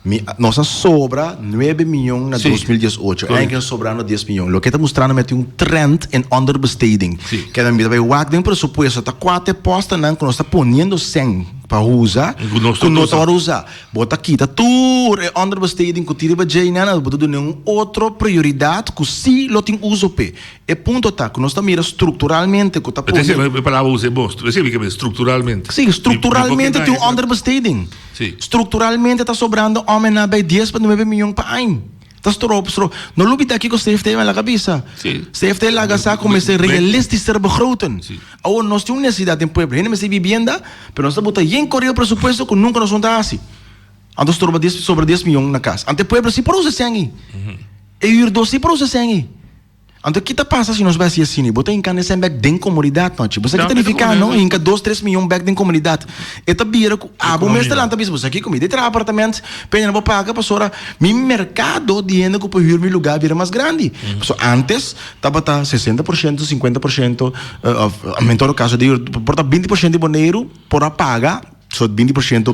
Mi, nos a sobra nuebe miyon na Sí. 2018. Correcto. Eigenlijk sobrando dies miyon. Loke ta mustrando mi tin un trend in onderbesteding. Sí. Keda mi ta bai wak den presupuesto ta kua te posternan ku nos ta poniendo sèn pa usa, Ku nos ku ta no usa. ta wòrdu usa. Bo ta kita tur e onderbesteding ku tin riba dje einan, bo ta duna un otro prioridat ku sí lo tin uso p'e. E punto ta ku nos ta mira strukturalmente ku ta Pero pone. e palabra usa e bo, esei mi ke strukturalmente. Sí, strukturalmente tin un onderbesteding. Sí. Strukturalmente ta sobrando òmennan bei dies pa nuebe mion pa añ. Ta strop, strop. No lubida kiko CFT a laga bisa. Sí. CFT laga sa ku mester realistischer begroten. Sí. Awor nos tin un nesesidat den pueblo. Hende mester bibienda, pero nos ta bota yen korio presupuesto ku nunka nos no ta hasi. Anto stroba dies, sobra dies mion na kas. Anto e pueblo si por usa esei ei. E hürdó si por usa esei ei. Anto ki ta pasa si nos bai hasi asina? Bo ta hinka nesei bek den komunidat nochi. Bo sa ki ta nifiká no? Hinka dos, tres mion bek den komunidat. E ta bira ku abo mes ta lanta bisa, bo sa kiko mi di traha apartament, p'e no por paga pasobra mi merkado di hende ku por hür mi lugá bira mas grandi. Pasobra antes tabata sesenta por shento, sinkuenta por shento, òf en todo kaso di por ta binti por shento di Boneiru por a paga, so binti por shento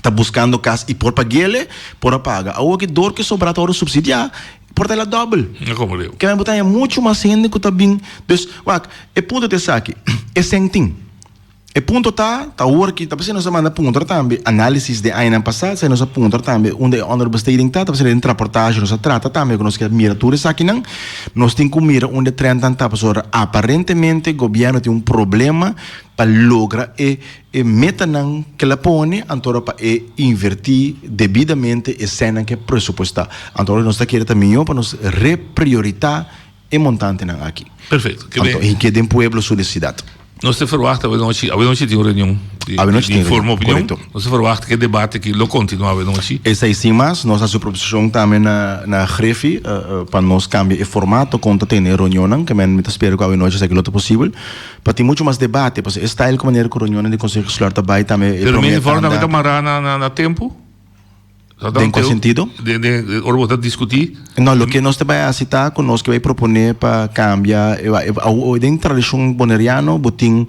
ta buskando kas i por pagu'ele, por a paga. Awor ki dor ku e sobra ta wòrdu supsidiá, Por ta el a dòbel. No como leu. Kende bo ta haña muchu mas hende ku ta bin. Dus, wak, e punto ta esaki, e sèn tin. E punto ta, ta awor ki, ta p'esei nos a manda puntra tambe, análisis den añanan pasá, esei nos a puntra tambe unda e onderbesteding ta, ta p'esei den raportahe nos a trata tambe ku nos ke mira tur esakinan. Nos tin ku mira unda e trendnan ta, pasobra aparentemente gobièrnu tin un problema pa logra e E metanan ke el a pone anto ora pa e invertí debidamente e sènnan ke presupuestá. Anto ora nos ta kere ta mihó pa nos reprioritá e montantenan aki. Perfecto. Ke Anto be. hink'é den pueblo su necesidad. Nos ta verwacht awenochi, awenochi tin un reunion di, Awenochi di tin forma reunion, opinion. correcto. Nos ta verwacht ke debate aki lo continua awenochi. Esei sin mas, nos a hasi un proposicion tambe na na Griffie pa nos cambia e formato con ta tene e reunionnan, ke men mi ta spera cu awenochi esaki lo ta posibel. Pa tin muchu mas debate, pasobra e style ku manera ku reunionnan di Konseho Insular ta bai tambe e Pero promé mi informe tambe tanda. ta mará na na na tempu? Den kua sentido? Den den ora bo ta diskutí. No, loke nos ta bai hasi ta ku nos ke bai proponé pa kambia e den tradishon boneriano bo tin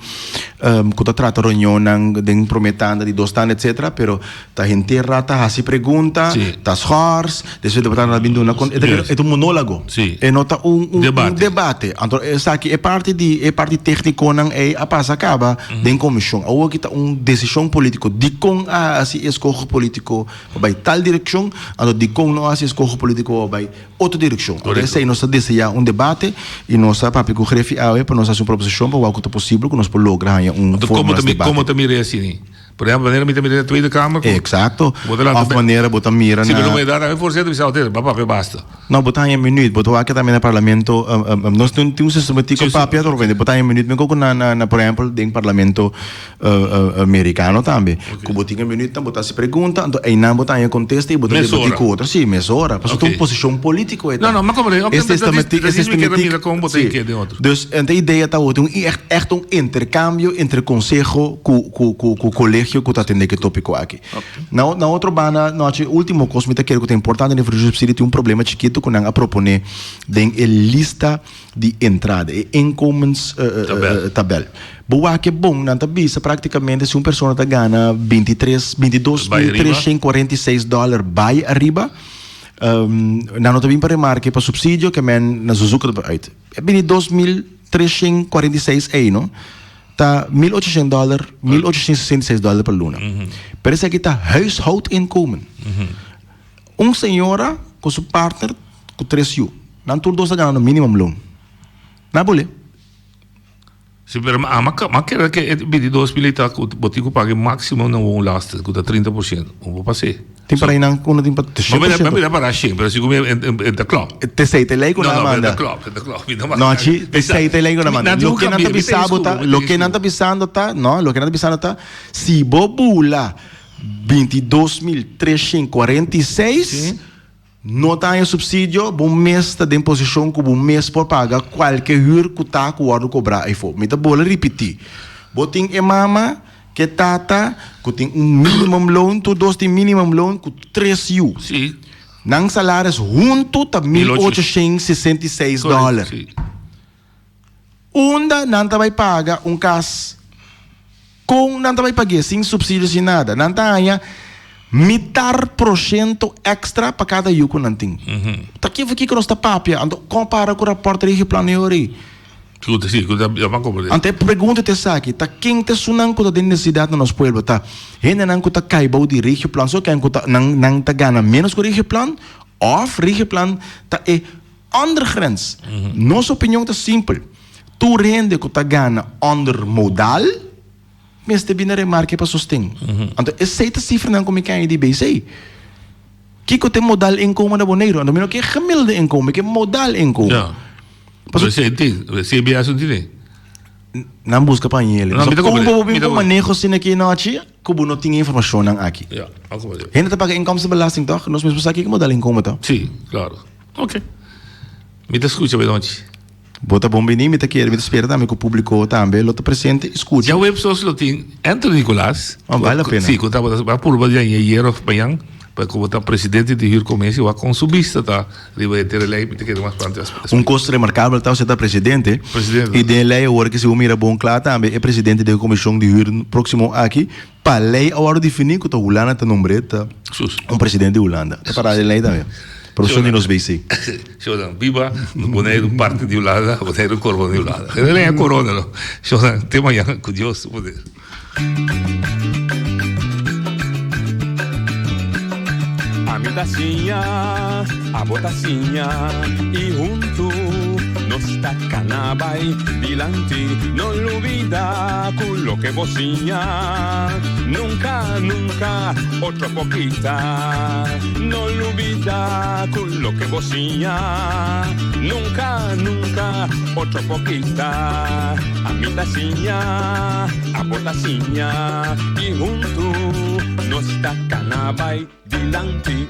ku ta trata reunionnan den promé tanda, di dos tanda etcetera, pero Ta henter rat ta hasi pregunta, Sí. ta schors, despues deputado ta bin duna con, e ta bira, Yes. e ta un monólogo. Sí. E no ta un, un, Debate. un debate. Anto esaki e parti di e parti técniconan ei a pasa caba den comision. Awor aki ta un decision politico. Dicon a hasi escoho politico pa bai tal direccion, anto dicon no a hasi escoho politico pa bai otro direccion. Anto Correcto. esei nos ta desea un debate y nos a papia cu Grefi awe pa nos hasi un proposicion pa wak cu ta posibel cu nos por logra haña un Anto forma como mas ta mi debate. como ta mira asini? Por ehempel, manera mi ta mira na Tweede Kamer. Ku, Exacto. Bo ta lanta Of manera bo ta mira Si, na... pero mi da e voorzitter bisa hotel, ba papia basta. No, bo ta haña minuut. Bo ta wak tambe na parlamento. Um, um, um, nos tin un sistematico Sí, sí. papia tur vende. Bo ta haña minuut. Mi koko na, na, na, por ehempel, den parlamento uh, uh, americano tambe. Ku bo tin e minuut, dan bo ta hasi pregunta, anto einan bo ta haña contesta y bo ta Mesora. debati ku otro. Sí, mesora. Pasobra ta un Ok. posicion politico e ta. No, no, maar kom maar, E sistemati- dat e is mi kere sistematiek- mira kon bo ta Sí. inke den otro. Dus, en de idea ta un echt, echt un intercambio entre conseho ku ku ku ku colegio ku ta atende ku e topico aki. Na na otro banda, nochi ultimo cos mi ta kere ku ta importante den verhuursubsidie tin un problema chikito ku nan a propone den e lista di entrada, e inkomens Tabel. tabel. Bo wak e bon, nan ta bisa praktikamente si un persona ta gana bintitres, bintidos Bai mil ariba. treshen kuarenta i seis dollar bai ariba, nan no ta bin pa remarke pa subsidio ke men na zoeken uit. E bini 2000. 346 ei no ta 1800 dòler, 1866 dòler pa luna. Pero esaki ta huishoudinkomen. Un señora ku su partner ku tres yu, nan tur dos ta ganando minimumloon. Nan bolé. Si, pero ma ma ma kere ke e 22 mil ta ku bo tin ku paga e máximo na un laster ku ta 30%. Un bo pas'é. Tin para einan ku no tin pa Ma mira ma mira para shen, pero si ku mi e ta klòp. Tesei ta e lei ku No, nan no, pero manda. ta klòp, ta klòp. Mi ta No, chi, tesei ta e lei ku nan manda. Nan tin ku Loke nan kambia, ta mi ta bisa bo ta, eskubo, mi ta loke nan ta eskubo. bisando ta, no, loke nan ta bisando ta, si bo bula 22.346, Si. No ta haña supsidio, bo mes ta den posishon ku bo mes por paga kualke hür ku ta ku wòrdu kobrá eifó. Mi ta bola ripití. Bo tin e mama ku e tata ku tin un minimum loon, tur dos tin minimum loon ku tres yu. Sí. Nan salaris huntu ta 1866 dòler. Sí. Unda nan ta bai paga un kas? Kon nan ta bai pag'é sin supsidio, sin nada? Nan ta haña mitar porshento èkstra pa kada yu ku nan tin. Ta kiko kiko nos ta papia? Anto kompara ku rapòrt Regioplan e ora ei. Anto e pregunta ta esaki, ta ken ta esunnan ku ta den nesesidat na nos pueblo? Ta hendenan ku ta kai bou di Regioplan so ken ku ta nan nan ta gana ménos ku Regioplan? Òf Regioplan ta e Ondergrens. Nos opinion ta simpel, tur hende ku ta gana onder modal mester bini remarke pa sosten. Anto esei ta sifranan ku mi kaña di BC. Kiko ta e modal inkomen na Boneiru? Anto mi no ke gemiddelde inkomen, mi ke modal inkomen. Ja. Pasobra Esei tin, CBS no tine. Nan buska pa hañ'el. No, mi ta Kon komprende. bo Mi bin ta ku maneho asina aki anochi ku bo no tin e informashonnan aki? Ja, a komprende. Hende ta paga inkomstenbelasting tòg? Nos mes por sa kiko modal inkomen ta. Sí, klaro. Ok. Mi ta skucha bo nochi. Bo ta bon bini, mi ta kere, mi ta spera tambe ku publiko tambe lo ta presente i skucha. Djaweps nos lo tin Anthony Nicolaas. Oh, bale la pena. Sí, ku tabata a purba di aña ayer of mañan, pa komo ta presidente di huurcommissie, wak kon su bista ta riba henter e lei, mi ta kere mas pronto a Un kos remarkabel ta osea ta presidente. Presidente. I den e lei awor ke si bo mira bon kla tambe e presidente den e komishon di huur próksimo aki, Pa lei a wòrdu definí ku ta Hulanda ta nombr'é ta un presidente di Hulanda. Ta pará den lei tambe. Produccion di nos BC. Shonan, biba Boneiru parti di Hulanda, Boneiru corona di Hulanda. E lei a corona no. Shonan, te mañana ku Dios su poder. Ami ta siña, abo ta siña y huntu nos ta cana bay dilanti. No lubida cu loke bo siña nunca, nunca otro por kita. No lubida cu loke bo siña nunca, nunca otro por kita. Ami ta siña, abo ta siña y huntu nos ta cana bay dilanti.